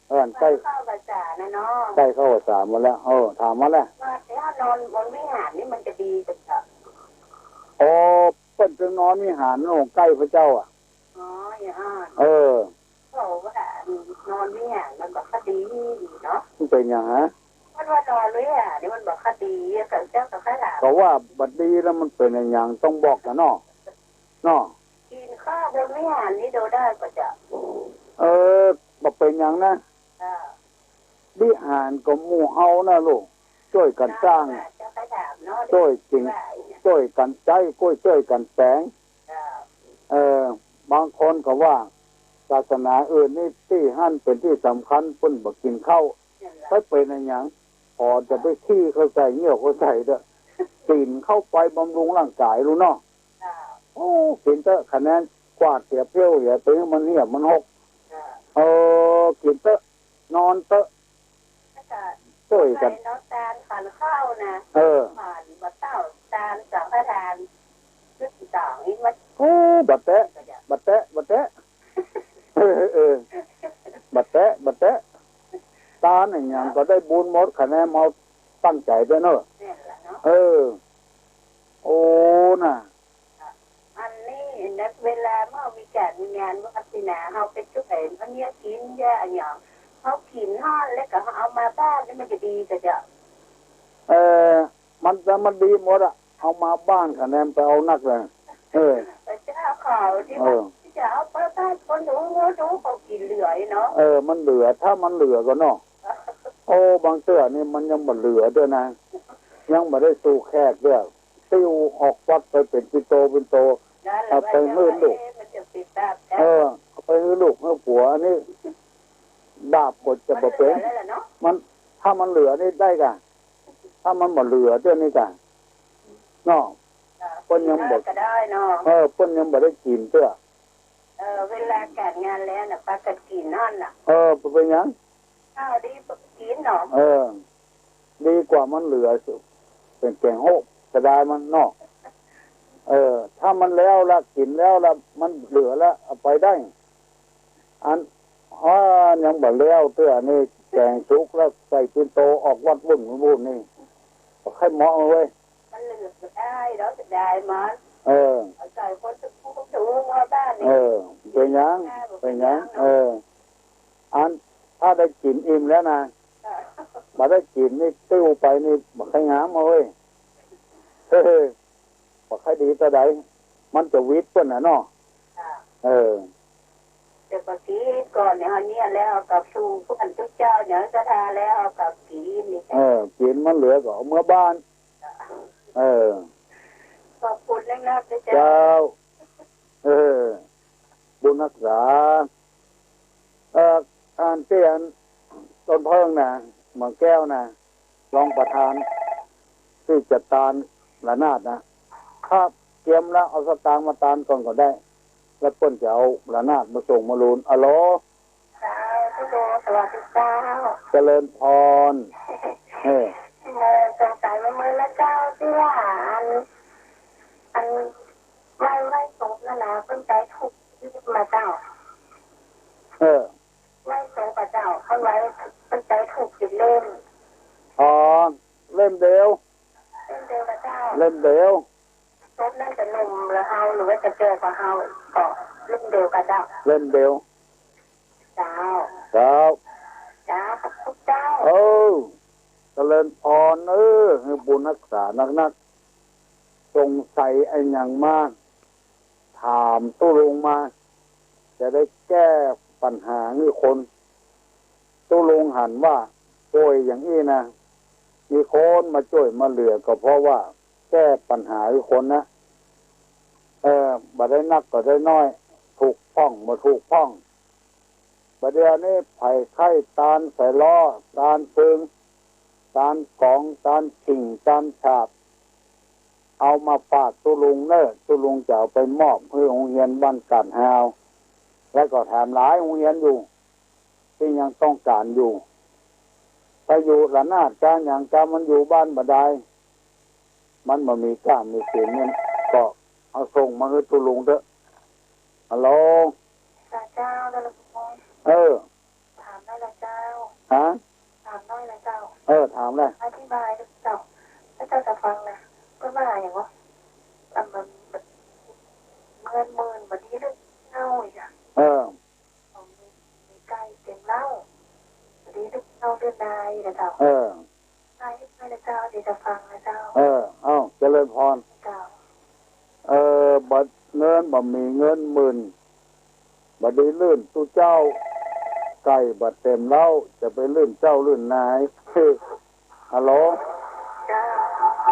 เออ ใก้ เปิ้นเข้าพรรษานะเนาะ ใก้เข้าพรรษาหมดแล้ว เออ ถามมาแล้ว ว่าถ้านอนบนวิหารนี่มันจะดีกว่าเจ้า อ๋อ เปิ้นจะนอนวิหารโน่นใก้พระเจ้าอะ อ๋อ อย่างนั้น เออ เขาว่านอนวิหารมันบ่ค่อยดีเนาะ มันเป๋นหยังฮะ เปิ้นว่านอนวิหารนี่มันบ่ค่อยดี เขาเจ้าก็ค่อยถาม เขาว่าบ่ดีแล้วมันเป๋นอะหยังต้องบอกกั๋นเนาะ เนาะ กิ๋นข้าวบนวิหารนี่ดูได้ก่อเจ้า เออ บ่เป๋นหยังนะ อ่า วิหารก็หมู่เฮานะลูก จ้วยกั๋นสร้าง เจ้าก็ถามเนาะ จ้วยกิ๋น ว่าอย่างเงี้ย จ้วยกั๋นใจ๊ ก้วยจ้วยกั๋นแป๋ง เจ้า เออ บางคนก็ว่า ศาสนาอื่นนี่ตี้หั้นเป๋นตี้สำคัญ เปิ้นบ่กิ๋นข้าว นั่นแหละ บ่เป๋นอะหยัง ขอจะไปขี้เข้าใส่ เยี่ยวเข้าใส่เต๊อะ กิ๋นเข้าไปบำรุงร่างก๋ายลูกเนาะ อ่า โอ้ กิ๋นเต๊อะ คะแนนกวาดเสียเพี้ยวเหีย ไปหื้อมันเหี่ยมันหก อ่า เออ กิ๋นเต๊อะ นอนเต๊อะ แล้วก็ จ้วยกั๋น ใส่น้ำตาลขันข้าวนะ เออ ขันบ่เต้า ตาลสังฆทาน นึกต่างนี่มัน โอ้ บ่แตะ บ่แตะ บ่แตะ เออ เออ บ่แตะ บ่แตะ ตาลอะหยังก็ได้บุญหมด คะแนนเฮาตั้งใจ๋เต๊อะเนาะ นั่นแหละเนาะ เออ โอ้ น่ะ อันนี้ แล้วเวลาเมื่อมีก๋านมีงานวาสนา เฮาไปจ้วยเนาะ เยียะกิ๋นเยียะอะหยัง เฮากิ๋นฮอดแล้วก็เฮาเอามาบ้านนี่มันจะดีก่อเจ้า เออ มัน มันดีหมดอะ เอามาบ้านคะแนนไปเอานักเลย เออ พระเจ้าเขาที่ เออ ว่าจะเอาไปบ้านคนดู ดูเขากิ๋นเหลือเนาะ เออ มันเหลือ ถ้ามันเหลือก่อเนาะ โอ้ บางเตื้อนี่มันยังบ่เหลือเตื้อนะ ยังบ่ได้สู่แขกเตื้อ ติ้วออกวัดไปเป๋นปิ่นโตปิ่นโต นั่นแหละ เอาไปหื้อลูก ว่าจะ เอ๊ะ มันจะปิดบาปได้ เออ เอาไปหื้อลูกหื้อผัว อันนี้บาปก็จะบ่เป๋น มันเหลือแล้วล่ะเนาะ มัน ถ้ามันเหลือนี่ได้ก่ะ ถ้ามันบ่เหลือเตื้อนี่ก่ะ เนาะ อ่า เปิ้นยังบ่ กิ๋นก็ได้เนาะ เออ เปิ้นยังบ่ได้กิ๋นเตื้อ เออ เวลาก๋านงานแล้วน่ะ ปากั๋นกิ๋นนั่นน่ะ เออ บ่เป๋นหยัง อ้าว ดีกว่ากิ๋นเนาะ เออ ดีกว่ามันเหลือ เป๋นแก๋งโฮะ เสียดายมันเนาะ เออ ถ้ามันแล้วละ กิ๋นแล้วละ มันเหลือละ เอาไปได้ อัน อ้า ยังบ่แล้วเตื้อนี่ แก๋งสุกแล้ว ใส่ปิ่นโตออกวัดวุ่นวุ่นนี่ บ่ใค่เหมาะเว้ย มันเหลือบ่ได้ เฮาเสียดายมัน เออ เอาใส่คนจะพูดจะอู้ว่าบ้านนี่ เออ เป๋นหยัง เป๋นหยัง เออ อัน ถ้าได้กิ๋นอิ่มแล้วนะ เออ บ่ได้กิ๋นนี่ ติ้วไปนี่ บ่ใค่งามเว้ย เฮ้ย บ่ใค่ดีเต้าใด มันจะวิดเปิ้นน่ะเนาะ ค่ะ เออ แต่ปกติก่อนเนี่ย เฮาเยียะแล้ว เอากลับสู่เปิ้น ตุ๊เจ้าเนี่ย ศรัทธาแล้ว เอากลับกิ๋นนี่ เออ กิ๋นมันเหลือก็เอาเมือบ้าน เออ ขอบคุณนักๆ นะเจ้า เจ้า เออ บุญฮักษา เอ่อ อันตี้อันต้นเพิ่งนะ เมืองแก้วนะ รองประธานตี้จะตานระนาดนะ ถ้าเกียมแล้วเอาสตางค์มาตานก่อนก็ได้ แล้วเปิ้นจะเอาระนาดมาส่งมาลูน อะโหล เจ้า สวัสดีเจ้า เจริญพร เออ เออ สงสัยมาเมินนะเจ้า ตี้ว่าอัน อัน ไหว้ ไหว้ศพนั่นนะ เปิ้นใจ๊ธูปมาเจ้า เออ ไหว้ศพอะเจ้า เปิ้นไหว้ เปิ้นใจ๊ธูปกี่เล่ม อ๋อ เล่มเดียว เล่มเดียวอะเจ้า เล่มเดียว ศพนั้นจะหนุ่มกว่าเฮา หรือว่าจะแก่กว่าเฮา ก็เล่มเดียวกาเจ้า เล่มเดียว เจ้า เจ้า เจ้า ขอบคุณเจ้า เออ เจริญพร เออ หื้อบุญฮักษานักๆ สงสัยอะหยังมา ถามตุ๊ลุงมา จะได้แก้ปัญหาหื้อคน ตุ๊ลุงหันว่าป่วยอย่างอี้นะ มีคนมาจ้วยมาเหลือก็เพราะว่าแก้ปัญหาหื้อคนนะ เออ บ่ได้นักก็ได้น้อย ถูกพ่องบ่ถูกพ่อง บ่าเดี่ยวนี้ไผใค่ตานใส่ล้อ ตานฟึง ตานก๋อง ตานขิ่ง ตานฉาบ เอามาฝากตุ๊ลุงเน่อ ตุ๊ลุงจะเอาไปมอบหื้อโฮงเฮียนบ้านกาดฮาว แล้วก็แถมหลายโฮงเฮียนอยู่ ตี้ยังต้องก๋านอยู่ ถ้าอยู่ระนาดกาหยังกา มันอยู่บ้านบ่ได้ มันบ่มีก้ามีเก๋นเนี่ย ก็เอาส่งมาหื้อตุ๊ลุงเต๊อะ ฮัลโหล เจ้า เจ้า เออ ถามได้ละเจ้า ฮะ ถามได้ละเจ้า เออ ถามเลย อธิบายเจ้า ถ้าเจ้าจะฟังนะ ก็ว่าอย่างว่า อันมัน มัน เงินหมื่นบ่ดีเรื่องเล่าอีกอะ เออ ของมีไก่เต็มเหล้า บ่ดีเรื่องเหล้าเรื่องนายนะเจ้า เออ ใช่ ใช่นะเจ้า เดี๋ยวจะฟังนะเจ้า เออ เอ้า เจริญพร เจ้า เออ บ่ เงินบ่มีเงินหมื่น บ่ดีลื่นตุ๊เจ้า ไก่บ่เต็มเหล้า จะไปลื่นเจ้าลื่นนาย ฮัลโหล เจ้า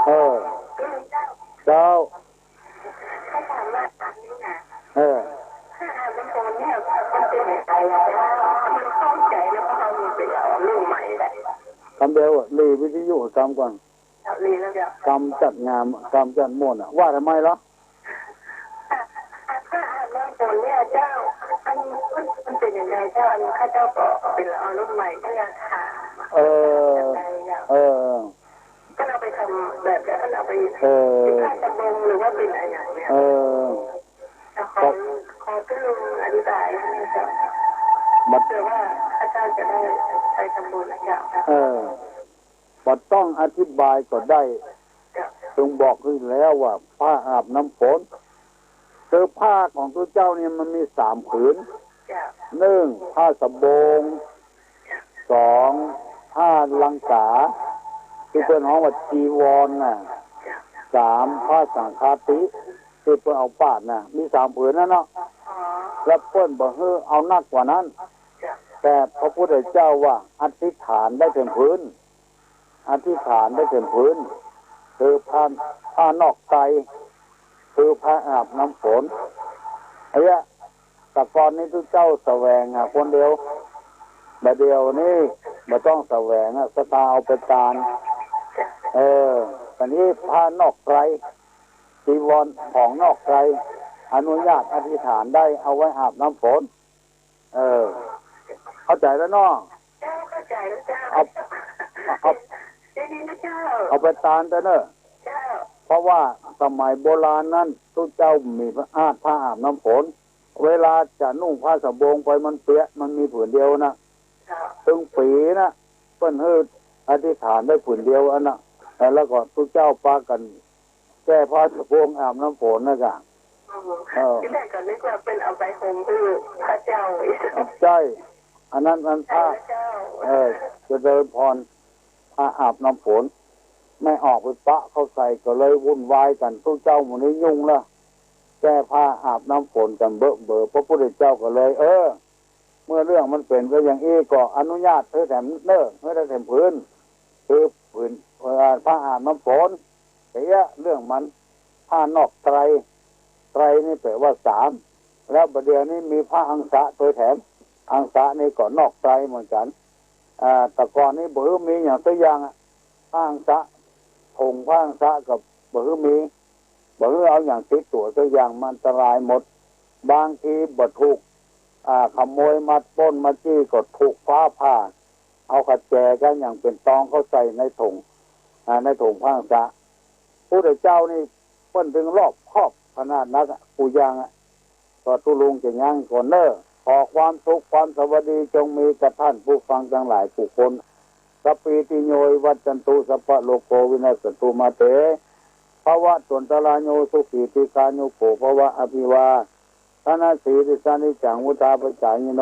เออ เจ้า เจ้า เขาถามว่าอันนี้นะ เออ ถ้าอาบน้ำมนต์เนี่ย มันเป็นอย่างไรอะเจ้า มันข้องใจแล้วก็เอามือไปเอาลูกใหม่แหละ กำเดียวอะ หลีวิทยุกำก่อน หลีแล้วเดี๋ยว กำจัดงาม กำจัดม่วนอะ ว่าทำไมเหรอ ถ้าอาบน้ำมนต์เนี่ยเจ้า อันนี้มันเป็นอย่างไรเจ้า อันนี้ข้าเจ้าก็เป็นเอาลูกใหม่ก็อยากถาม เออ เออ ก็เอาไปทำแบบ แล้วก็เอาไป เออ เป็นผ้าตะบงหรือว่าเป็นอะไรอย่างเงี้ย เออ ขอ ขอตุ๊ลุงอธิบายให้หน่อยเจ้า บัด เผื่อว่าข้าเจ้าจะได้ไปทำบุญนะเจ้า เออ บ่ต้องอธิบายก็ได้ เจ้า เถิงบอกหื้อแล้วว่าผ้าอาบน้ำฝน คือผ้าของตุ๊เจ้านี่มันมีสามผืน เจ้า หนึ่ง ผ้าสบง สอง ผ้าลังกา ตี้เปิ้นฮ้องว่าจีวรน่ะ สาม ผ้าสังฆาติ ตี้เปิ้นเอาปาดน่ะ มีสามผืนนั้นเนาะ อ๋อ แล้วเปิ้นบ่หื้อเอานักกว่านั้น เจ้า แต่พระพุทธเจ้าว่าอธิษฐานได้เถิงผืน อธิษฐานได้เถิงผืน คือผ้า ผ้านอกไตร คือผ้าอาบน้ำฝน ไอ้เนี้ย แต่ก่อนนี้ตุ๊เจ้าแสวงหาคนเดียว บ่าเดี่ยวนี้บ่ต้องแสวงอะ ศรัทธาเอาไปตาน เออ ต๋อนนี้ผ้านอกไตร จีวรของนอกไตร อนุญาตอธิษฐานได้เอาไว้อาบน้ำฝน เออ เข้าใจ๋แล้วเนาะ เจ้า เข้าใจ๋แล้วเจ้า เอา เอา ดีๆนะเจ้า เอาไปตานเต๊อะเน่อ เจ้า เพราะว่าสมัยโบราณนั้นตุ๊เจ้ามีผ้าอาบ ผ้าอาบน้ำฝน เวลาจะนุ่งผ้าสบงไปมันเปียก มันมีผืนเดียวน่ะ เจ้า ตึงปี๋น่ะ เปิ้นหื้ออธิษฐานได้ผืนเดียวอันน่ะ แล้วก็ตุ๊เจ้าปากั๋น แก้ผ้าสบงอาบน้ำฝนนะจ๊ะ อ๋อ เออ ตี้แรกก็นึกว่าเปิ้นเอาไปห่มหื้อพระเจ้า ใช่ อันนั้นมันผ้า ใช่พระเจ้า เออ เจริญพร ผ้าอาบน้ำฝน ไม่ออกไปปะเข้าใส่ ก็เลยวุ่นวายกั๋น ตุ๊เจ้าหมู่นี้ยุ่งละ แก้ผ้าอาบน้ำฝนกั๋นเบอะเบอ พระพุทธเจ้าก็เลย เออ เมื่อเรื่องมันเป๋นไปอย่างอี้ก็อนุญาตหื้อแถมเน่อ หื้อได้แถมผืน คือผืน เอ่อ ผ้าอาบน้ำฝน แต่เรื่องมัน ผ้านอกไตร ไตรนี่แปลว่าสาม แล้วบ่าเดี่ยวนี้มีผ้าอังสะตวยแถม อังสะนี่ก็นอกไตรเหมือนกั๋น อ่า แต่ก่อนนี้บ่หื้อมีอย่างสักอย่างอะ ผ้าอังสะ ถุงผ้าอังสะก็บ่หื้อมี บ่หื้อเอาอย่างติดตั๋วสักอย่าง มันอันตรายหมด บางทีบ่ถูก อ่า ขโมยมาปล้นมาจี้ก็ถูกฟ้าผ่า เอากระแจกั๋นอย่างเป๋นตองเข้าใส่ในถุง อ่า ในถุงผ้าอังสะ พุทธเจ้านี่เปิ้นถึงรอบคอบขนาดนักอะ กู้อย่างอะ ก็ตุ๊ลุงจะยั้งก่อนเน่อ ขอความสุขความสวัสดีจงมีกับท่านผู้ฟังตังหลายกู้คน สัพพีติโยวิวัชชันตุ สัพพะโรโควินัสสะตุ มาเต ภวัตวันตะราโย สุขีทีฆายุโกภวะ อภิวาทะนะสีลิสสะนิจจัง วุฑฒาปะจายิโน